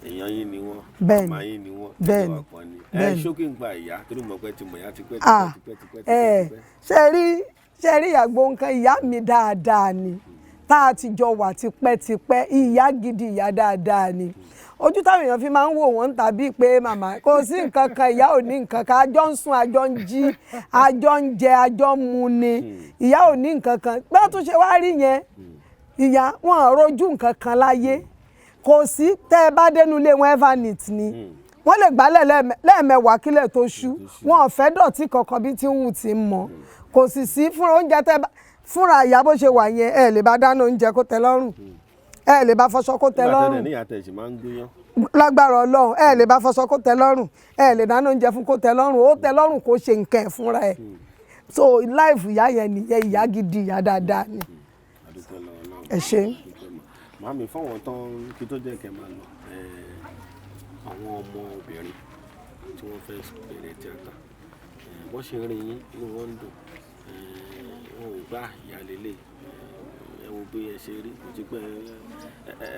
èèyàn yín ni wọ́n, màmá yín ni wọ́n, ẹjọ́ wa kan ni. Ẹ ṣókí ń gba ìyá, torí mo mọ̀ pé ti mọ̀ ìyá tipẹ́, Ah, tipẹ́, tipẹ́, ẹ tipẹ́, tipẹ́. Ṣe rí ìyàgbọ́ nǹkan, ìyá mi dáadáa ni, tá a ti jọ wà tipẹ́tipẹ́. Ìyá gidi, ìyá dáadáa ni. Ojú táwọn èèyàn fi máa ń wò wọ́n tàbí pé màmá kò sí nǹkan kan, ìyá ò ní nǹkan kan. Àjọ ń sùn, àjọ ń jí, àjọ ń jẹ, àjọ ń mu ni. Ìyá ò ní nǹkan kan. Bẹ́ẹ̀ tún ṣe wá rí yẹn, ìyá wọn ò rojú nǹkan kan láyé, kò sí. Tẹ́ ẹ bá dénú ilé wọn, everneat ni. Wọ́n lè gbálẹ̀ lẹ́ẹ̀mẹwàá kílẹ̀ tó ṣú. Wọn ò fẹ́ dọ̀tí kankan bí tí ń wù tí ń mọ́. Kò sì sí fúnra oúnjẹ tẹ́ bá fúnra ìyá bó ṣe wà yẹn, ẹ lè bá dáná oúnjẹ kó tẹ́ lọ́rùn, ẹ lè bá fọṣọ kó tẹ́ Nígbà lọ́rùn. tẹ́lẹ̀ níyà tẹ̀ sì máa ń gbóyán. Lágbára Ọlọ́run, ẹ lè bá fọṣọ kó tẹ́ lọ́rùn, ẹ lè dáná oúnjẹ fún kó tẹ́ lọ́rùn. Ó tẹ́ lọ́rùn kó ṣe nǹkan ẹ̀ fúnra ẹ̀. So life ìyá yẹn nìyẹn. Ìyá gidi, ìyá dáadáa ni. Àdúpẹ́ lọ́wọ́ Ọlọ́run. Ẹ ṣé. Dúpẹ́ mọ́. Màámi, fáwọn tán kí tó jẹ́ kẹ́ máa lọ, àwọn ọmọ obìnrin tí wọ́n fẹ́ bẹ̀rẹ̀ tíátà, bọ́n ṣe rí yín, inú wọn ń dùn. Wọn ò gbá ìyá lélẹ̀. Ẹ wo bí ẹ ṣe rí, kò sí pé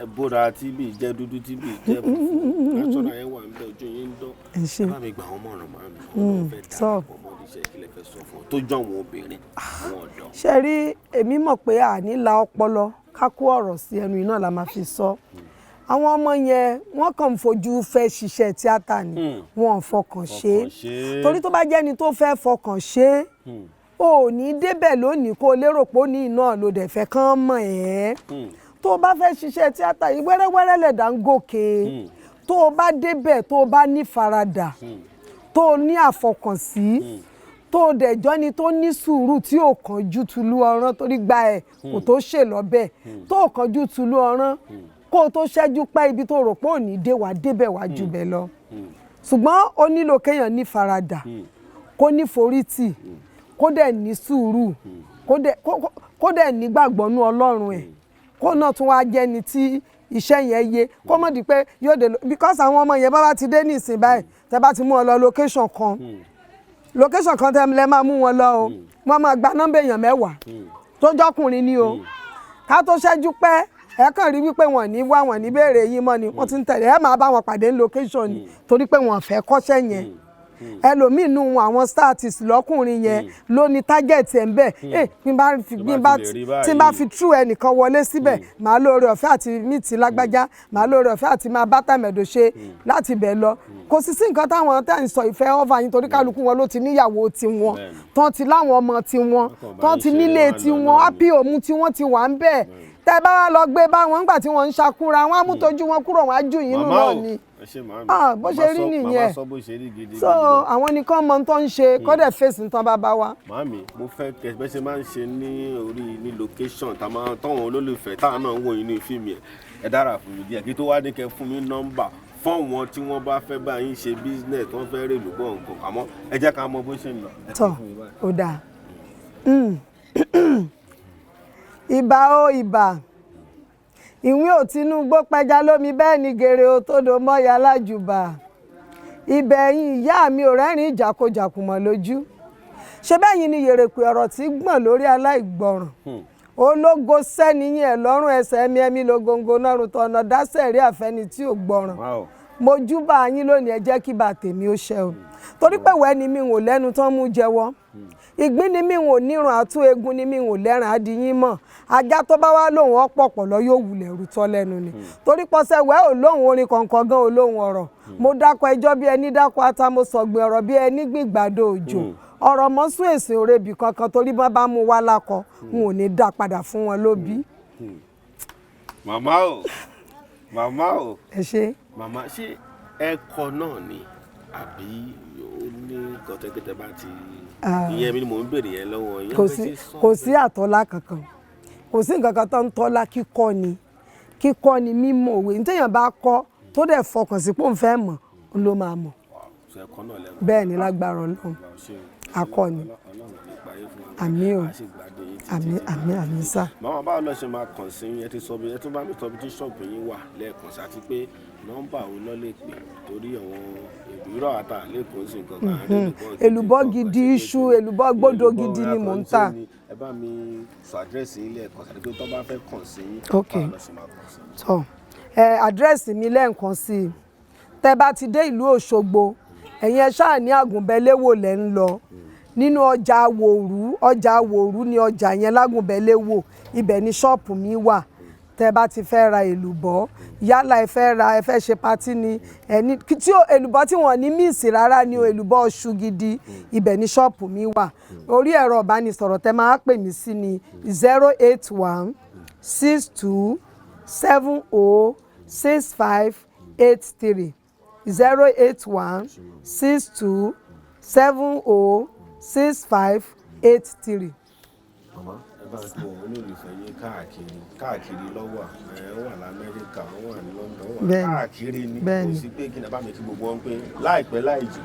ẹ bóra tí bí jẹ́ dúdú, tí bí jẹ́ funfun, natural yẹn wà ń bẹ, ojú yín ń dán. Ẹ ṣé. Ẹ bá mi gbà wọ́n mọ̀ràn, màámi, àwọn tó fẹ́ sọ. darapọ̀ mọ́ iṣẹ́, ìkìlẹ̀ fẹ́ sọ fún ọ tó jọ àwọn obìnrin, àwọn ọ̀dọ́. Ṣe rí, èmi mọ̀ pé àní la ọpọlọ ká kó ọ̀rọ̀ sí ẹnu iná la máa fi sọ. Àwọn ọmọ yẹn, wọ́n kàn ń fojú fẹ́ ṣiṣẹ́ tíátà ni, wọn ò fọkàn ṣe Fọkàn ṣe é. é. Torí tó bá jẹ́ni tó fẹ́ fọkàn ṣe é, o ò ní débẹ̀ lónìí kó o lérò pé ó ní iná ló dẹ̀ fẹ́ kán mọ̀ ẹ́. Tó o bá fẹ́ ṣiṣẹ́ tíátà yìí, wẹ́rẹ́wẹ́rẹ́ lẹ̀dá ń gòkè. Tó o bá débẹ̀, tó o bá ní faradà, tó o ní àfọkànsí, tó o dẹ̀jọ́ ni tó ní sùúrù, tí ò kánjú tulú ọ̀rán, torí gba ẹ̀ kò tó ṣe lọ́bẹ̀, tó o kánjú tulú ọ̀rán, kó o tó ṣẹ́jú pẹ́, ibi tó rò pé ò ní dé, wàá débẹ̀, wàá jù bẹ́ẹ̀ lọ. Ṣùgbọ́n ó nílò kéèyàn ní faradà, kó ní forítì, kó dẹ̀ ní sùúrù, kó dẹ̀ nígbàgbọ́ nú Ọlọ́run ẹ̀, kó náà tún wá jẹ́ni tí iṣẹ́ yẹn yé, kó mọ̀ di pé yóò dé because àwọn ọmọ yẹn, bá bá ti dé ní ìsìn báyìí, tẹ́ bá ti mú ọ lọ location kan, location kan tẹ́ lẹ́ máa mú wọn lọ o, wọ́n máa gba nọ́mbà èèyàn 10 tó jọ́kùnrin ni o. Ká tó ṣẹ́jú pẹ́, ẹ kàn rí wípé wọ́n ní wá, wọ́n ní béèrè yín mọ́ ni. Wọ́n ti ń tẹ̀lé, ẹ máa bá wọn pàdé ní location ni, torí pé wọ́n fẹ́ kọ́ṣẹ́ yẹn. Ẹlòmíín nù wọn, àwọn star artist lọ́kùnrin yẹn ló ní target ẹ̀ ń bẹ̀. Ẹ bí n bá fi bí n bá ti lè rí tí n bá báyìí. fi true ẹnìkan wọlé síbẹ̀, màá lóore ọ̀fẹ́ àti meet lágbájá, màá lóore ọ̀fẹ́ àti máa bá tàmẹ̀dò ṣe láti bẹ̀ lọ. Kò sì sí nǹkan táwọn tẹ̀ ń sọ ìfẹ́ ọ̀fà yín, torí kálukú wọn ló ti níyàwó tiwọn, tán ti láwọn ọmọ tiwọn, Wọ́n kàn bá tán yín ti ṣeré, nílé wọ́n á lọ tiwọn, náà ni. Happy home tí wọ́n ti wà ń bẹ̀. Tẹ́ bá wá lọ gbé bá wọn ńgbà tí wọ́n ń ṣakúra wọn, á mú tójú wọn kúrò, wọn á jù yín nù Màmá náà o, ni. ẹ ṣé màámi. Ah, bó ṣe Màmá rí màmá nìyẹn. sọ bó ṣe rí gidi So gidi gan. àwọn nìkan mọ tó ń ṣe, kọ́dẹ̀ fèsì tán bá bá wa. Màámi, mo fẹ́ kẹ bẹ́ ṣe máa ń ṣe ní orí ní location tá a máa tọ́wọ́n olólùfẹ́ táwọn náà ń wò inú fíìmù yẹn. Ẹ dára fún mi díẹ̀ kí tó wá ní kẹ fún mi nọ́mbà fọ́wọn tí wọ́n bá fẹ́ bá yín ṣe business, tó ń fẹ́ rèlú bọ̀ nǹkan, àmọ́ ẹ jẹ́ ká mọ bó ṣe ń lọ. Ẹ Tọ fún mi báyìí. Ó dáa. Ìbà o, ìbà ìwé ò Tinubu pẹja lómi, bẹ́ẹ̀ ni gèrè ò tó do mọ́ya lájùbà. Ibẹ̀ ẹ̀yin ìyá mi ò rẹ́rìn ìjàkojàkù mọ́ lójú. Ṣé bẹ́yìn ni yèrèpè ọ̀rọ̀ tí gbọ̀n lórí aláìgbọràn? Ológo sẹ́ni yín ẹ̀ lọ́rùn ẹsẹ̀ ẹ̀mí ẹ̀mí lógongo nọ́run tọ̀nà dásẹ̀ rí àfẹ́ni tí ò gbọ́ràn. Wow. Mo júbà yín lónìí, ẹ jẹ́ kí bá tèmi ó ṣẹ o, torí pé wẹ́ẹ́ ni mi ò lẹ́nu tán mú jẹ́wọ́. Ìgbín ni mí ò nírun àtún, eegun ni mí ò lẹ́ràn adìyín mọ̀. Ajá tó bá wá lóhùn ọ̀pọ̀pọ̀ lọ yóò wulẹ̀ rútọ́ lẹ́nu ni, torí pọ́sẹ̀ wẹ́ ò lóhùn orin kọ̀ọ̀kan gan ò lóhùn ọ̀rọ̀. Mo dákọ̀ ẹjọ́ bí ẹni dákọ̀ ata, mo sọ̀gbìn ọ̀rọ̀ bí ẹni gbìgbàdo òjò. Ọ̀rọ̀ mọ́ sún èsì òrebì kankan, torí bọ́n bá mú wá lákọ, n ò ní dá padà fún wọn lóbí. Màmá o, màmá o. Ẹ ṣe. Màmá, ṣé ẹ̀kọ́ náà ni àbí ó ní gọ̀tẹ́gẹ́tẹ́ bá ti ìyẹn mi ni mò ń béèrè yẹn lọ́wọ́ yín. Kò sí àtọ́lá kankan, kò sí nǹkan kan tó ń tọ́lá. Kíkọ́ ni, kíkọ́ ni mímọ̀ òwe. Ní téèyàn bá kọ́ tó dẹ̀ fọkàn sí pé òun fẹ́ mọ̀, òun ló máa mọ̀. Bẹ́ẹ̀ ni, lágbára Ọlọ́run, akọni. Àmín o, àmín, àmín, àmín sá. Màmá, báwo lọ ṣe máa kàn sí yín? Ẹ ti sọ bí ẹ tún bá mi sọ bí tí ṣọ́ọ̀bù yín wà lẹ́ẹ̀kan sí, àti pé nọ́mbà wo lọ lè pè, torí àwọn ìrọ̀ àtà lẹ́kọ̀ọ́ sí nǹkan kan. Èlùbọ́ gidi, iṣu èlùbọ́ gbódò gidi ni mò ń tà. Ẹ bá mi sọ àdírẹ́sì yín lẹ́ẹ̀kan sí, àti pé tó bá fẹ́ kàn sí yín, báwo lọ ṣe máa kàn sí yín? Tọ́ ẹ, àdírẹ́sì mi lẹ́ẹ̀kan sí i: tẹ́ bá ti dé ìlú Òṣogbo, ẹ̀yin ẹ ṣáà ní Àgùnbẹ́léwò lẹ́ ń lọ, nínú ọjà Wòrú. Ọjà Wòrú ni ọjà yẹn lágùnbẹ́léwò, ibẹ̀ ni ṣọ́ọ̀pù mi wà. Tẹ́ bá ti fẹ́ ra èlùbọ́, yálà ẹ fẹ́ ra, ẹ fẹ́ ṣe party ni, ẹni tí èlùbọ́ tí wọ́n ní míìsì rárá ni o, èlùbọ́ ọṣù gidi, ibẹ̀ ni ṣọ́ọ̀pù mi wà. Orí ẹ̀rọ ìbánisọ̀rọ̀ tẹ́ máa pè mí sí ni 08162706583, 08162706583. Màmá, ẹ bá ń kó olólùfẹ́ yín káàkiri káàkiri lọ́wọ́. Ẹ wà lamẹ́ríkà, wọ́n wà ní London, wọ́n wà káàkiri ní kò sí pé kí ni. Bá mi kí gbogbo wọn pé láìpẹ́ láì jù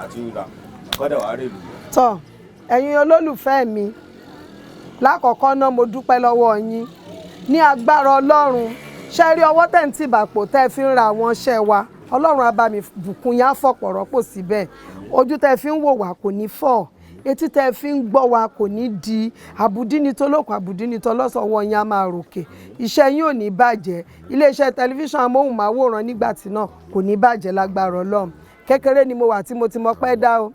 àti ìrà kọ́dà wàá rè lù. Tọ́, ẹ̀yin olólùfẹ́ mi, lákọ̀ọ́kọ́ náà mo dúpẹ́ lọ́wọ́ yín. Ní agbára Ọlọ́run, ṣe rí ọwọ́ tẹ̀ ń tìbàpò tẹ́ fi ń ra àwọn iṣẹ́ wa, Ọlọ́run á bá mi bùkún yín, á fọ̀pọ̀ rọ́pò síbẹ̀. Ojú tẹ́ fi ń wò wá kò ní fọ́, etí tẹ́ fi ń gbọ́ wa kò ní di àbùdí ní tolókun, àbùdí ní tọlọ́sọ̀wọ́ yín á máa ròkè. Iṣẹ́ yín ò ní bàjẹ́. Iléeṣẹ́ tẹlifíṣàn amóhùnmáwòrán nígbà tí náà kò ní bàjẹ́ lágbára Ọlọ́run. Kékeré ni mo wà tí mo ti mọ pẹ́ dá o,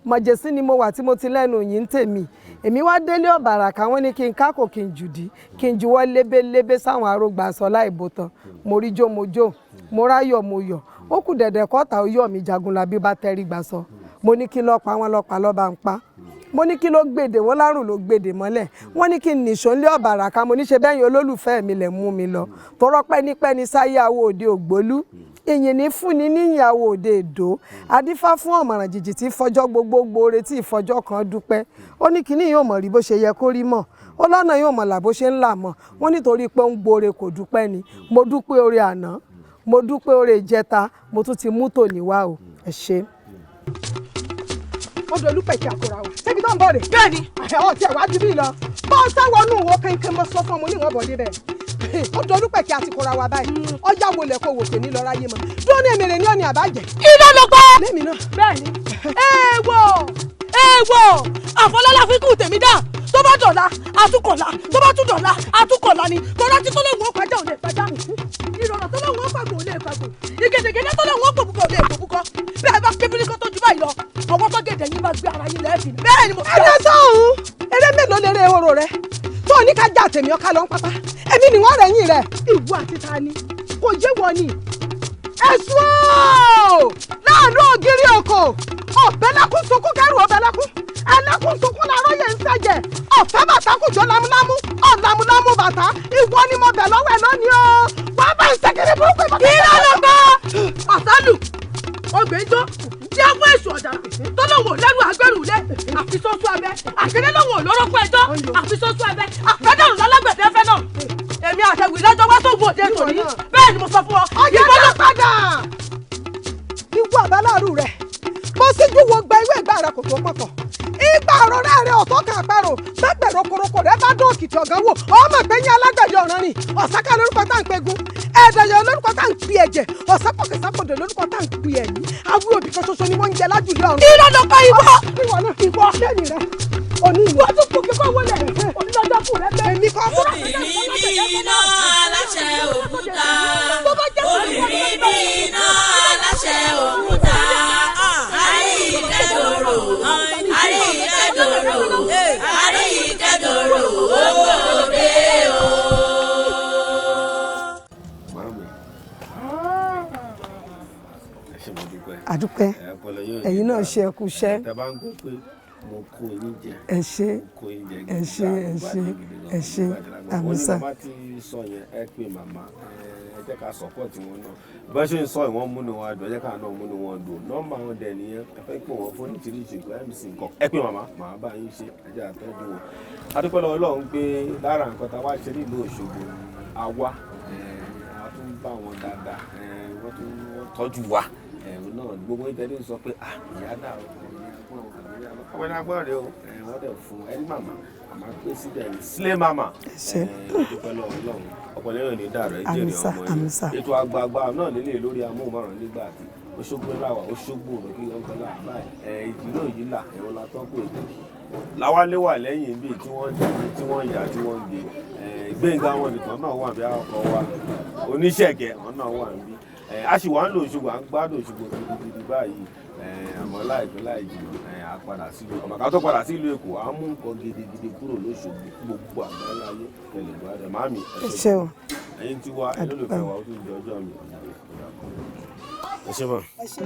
mọ̀jẹ̀sí ni mo wà tí mo ti lẹ́nu yìí ń tèmi. Èmi wá délé ọ̀bàrà káwọn ní kí n kákò, kí n jùdí, kí n juwọ́ lébélébé sáwọn arógbà aṣọ láìbò tán. Mo rí jó, mo jó, mo ráyọ̀, mo yọ̀. Ó kù dẹ̀dẹ̀ kọ́ta ó yọ̀ mí. Jagunlabi bá tẹ́rí gbà sọ, mo ní kí lọ́ọ́ pa wọ́n, lọ́ọ́ pa lọ́ọ́ bá ń pa. Mo ní kí ló gbèdè wọ́n lárùn, ló gbèdè mọ́lẹ̀. Wọ́n ní kí n nìṣó ńlé ọ̀bàrà ká. Mo ní ṣe bẹ́yìn olólùfẹ́ mi lẹ̀ mú mi lọ tọrọ pẹ́nípẹ́ní sáyé àwọ̀ òde ògbólú, ìyìn ní fúnni níyìn àwọ̀ òde èdò. Adífá fún ọ̀mọ̀ràn jìjì tí fọjọ́ gbogbo gbòòrè tí ìfọjọ́ kan dúpẹ́. Ó ní kíní yóò mọ̀ rí bó ṣe yẹ kó rí mọ̀, ó lọ́nà yóò mọ̀ là bó ṣe ń là mọ̀. Wọ́n nítorí pé ó ń gbòòrè kò dúpẹ́ ni. Mo dúpẹ́ oore àná, mo dúpẹ́ oore ìjẹta, mo tún ti mú tòní wá o. Ẹ ṣé. Odò olùpẹ̀kì àkùrà wa ṣébi tó ń bọ̀ rè. Bẹ́ẹ̀ni, ọ̀ tiẹ̀ wá ju bí lọ. Bọ́ ọ sáwọnú wo kankan, mo sọ fún ọmọ oníwọ̀n bọ̀ débẹ̀. Odò olùpẹ̀kì àti kura wa báyìí. Ọjà wo lẹ̀ kó wò pé ní lọ́ra yé mọ́. Dúró ní èmèrè ní ọ̀nì àbájẹ́. Iná ló pẹ́. Lémi náà. Bẹ́ẹ̀ni. Èèwọ̀, èèwọ̀, àfọlọ́lá fi kú tèmi dá. Tó bá dọ̀la àtúkọ̀la, tó bá tún dọ̀la àtúkọ̀la ni. Tọ́lá tí tó lóun ó pàjá ò lè pàjá, ìrọ̀rọ̀ tó lóun ó pàgbò ò lè pàgbò, ìgèdègèdè tó lóun ó pòbúkọ ò lè pòbúkọ. Bí ẹ bá kébìrì kan tó ju báyìí lọ, ọwọ́ tó gèdè yín bá gbé ara yín lẹ́ẹ̀fì. Bẹ́ẹ̀ ni mo. Ẹni sọ̀hún, eré mélòó lérè ehoro rẹ tó ní ká já tèmi ọ̀ká lọ ń pápá? Èmi ni wọ́n rẹ̀ yín rẹ̀. Ìwọ àti ta ni kò yé wọ ni ẹ̀sùn ooo láàánú ògiri òkò ọ̀bẹ lákún sunkún kẹrù, ọ̀bẹ lákún ẹlẹ́kùn sunkún làárọ̀ yẹn ń sẹ̀jẹ̀ ọ̀fẹ́ bàtà kùjọ lámúlámú ọ̀làmúlámú bàtà. Ìwọ ni mo bẹ̀ lọ́wọ́ ẹ̀ lónìí o, wàá bá ń sẹ́kẹ̀rẹ̀ burúkú ìbọn. Kí ló lọ bá ọ̀sálù ọgbẹ́jọ́ tí a fún èṣù ọ̀dàrà tó lóun ò lẹ́rù agbẹ́rù lé àfisọ́sọ́ abẹ àkèrè, lóun ò lórúkọ ẹjọ́ àfisọ́sọ́ abẹ àfẹ́dàrú lálágbẹ̀dẹ fẹ́ náà. Èmi àtẹ̀wì lọ́jọ́ wá sóògùn òde tòní. Bẹ́ẹ̀ ni mo sọ fún ọ. Ọjà náà padà ìwọ àbáláàrú rẹ mo síjú wo gba ìwé ìgbà rẹ kò tó pọkàn ìgbà ọ̀rọ̀ rẹ ọ̀tọ́ kan àparò bẹ́gbẹ̀rún koroko rẹ bá dún òkìtì ọ̀gán wò ọmọ pé yín alágbẹ̀dẹ ọ̀ràn ni. Ọ̀sáká lórúkọ tá à ń pegun, ẹ̀ẹ́dẹ̀yẹ lórúkọ tá à ń pe ẹ̀jẹ̀, ọ̀sápọ̀kẹ̀sápọ̀dẹ̀ lórúkọ tá à ń pe ẹ̀yìn. Awí òbí kan ṣoṣo ni wọ́n ń jẹ lájùlé ọ̀run. Irọ́ ló pa ìwọ. Ìwọ náà, ìwọ lẹ́yìn rẹ òní ìwọ tún kò kíkọ́ wọlé onílọ́jọ́ kù rẹ bẹ́ẹ̀. Èmi kọ́. Obìnrin bí iná aláṣẹ òkúta, obìnrin bí iná aláṣẹ òkúta, àrí ìfẹ́ dòrò, àrí ìfẹ́ dòrò. Ẹ ṣé, mo dúpẹ́. Àdúpẹ́. Ẹ ọpọlọ yóò Ẹ̀yin ní náà dáa. ṣe, ẹ kú iṣẹ́. Tẹ́ bá ń gbọ́ pé mo kó yín jẹ, Ẹ ṣé. mo kó yín jẹ. Ẹ ṣé, ẹ ṣé, ẹ ṣé. Àmín Àmín sà. sà. Wọ́n ní bàbá ti sọ yẹn, ẹ pé màmá, ẹ jẹ́ ká support wọn náà. Bá ṣe ń sọ ìwọ̀n múnú wa dùn, ẹ jẹ́ ká náà múnú wọn dùn. Nọ́mbà wọn dẹ̀ nìyẹn. Ẹ fẹ́ pè wọ́n fún oríṣiríṣi nǹkan, MC nǹkan, ẹ pé màmá, màá bá yín ṣe. Ẹ jẹ́ àtọ́jú wọn. A dúpẹ́ lọ́wọ́ Ọlọ́run pé lára nǹkan tá a wá ṣe nílùú Òṣogbo, a wá, a tún bá wọn dáadáa, wọ́n tún wọ́n tọ́jú wa. Ẹ̀rù náà gbogbo ìtẹ́lẹ̀ sọ pé ah, ìyá dà o, ọmọ ní agbọ́n rẹ o. Wọ́n dẹ̀ fún ẹni màmá, màmá pé síbẹ̀ ní sílé màmá. Ẹ ṣé. Dúpẹ́ lọ́wọ́ Ọlọ́run, ọ̀pọ̀lọpọ̀ yóò ní dàrú, ẹ jèrè Àmín sà, ọmọ àmín yìí. sà. Ètò àgbààgbà náà lélẹ̀ lórí amóhùnmáwòrán nígbà tí Òṣogbo làwà, Òṣogbo rẹ̀ kí wọ́n kọ́lá ẹ̀ ìdúró yìí là ẹ̀rọ la tọ́kù ètò láwálé wà lẹ́yìn bíi tí wọ́n dé, tí wọ́n yà, tí wọ́n gbé. Gbẹ̀ngà wọn nìkan náà wà bí akọ wa oníṣẹ̀gẹ̀ wọn náà wà níbí. A sì wà ń lo Òṣogbo, à ń gbádùn Òṣogbo gidigidi báyìí. Àmọ́ láìpẹ́ láì jìnnà, à padà sílùú ọmọ. Ká tó padà sílùú Èkó, à ń mú nǹkan gidigidi kúrò lóṣogbo, gbogbo àgbáláyé kẹlẹ̀ gbádùn màmí. Ẹ ṣé o. Ẹ̀yin tí wá, ẹ̀yin olùfẹ́ wa, ó tún di ọjọ́ mi. Ẹ ṣé mọ̀. Ẹ ṣé.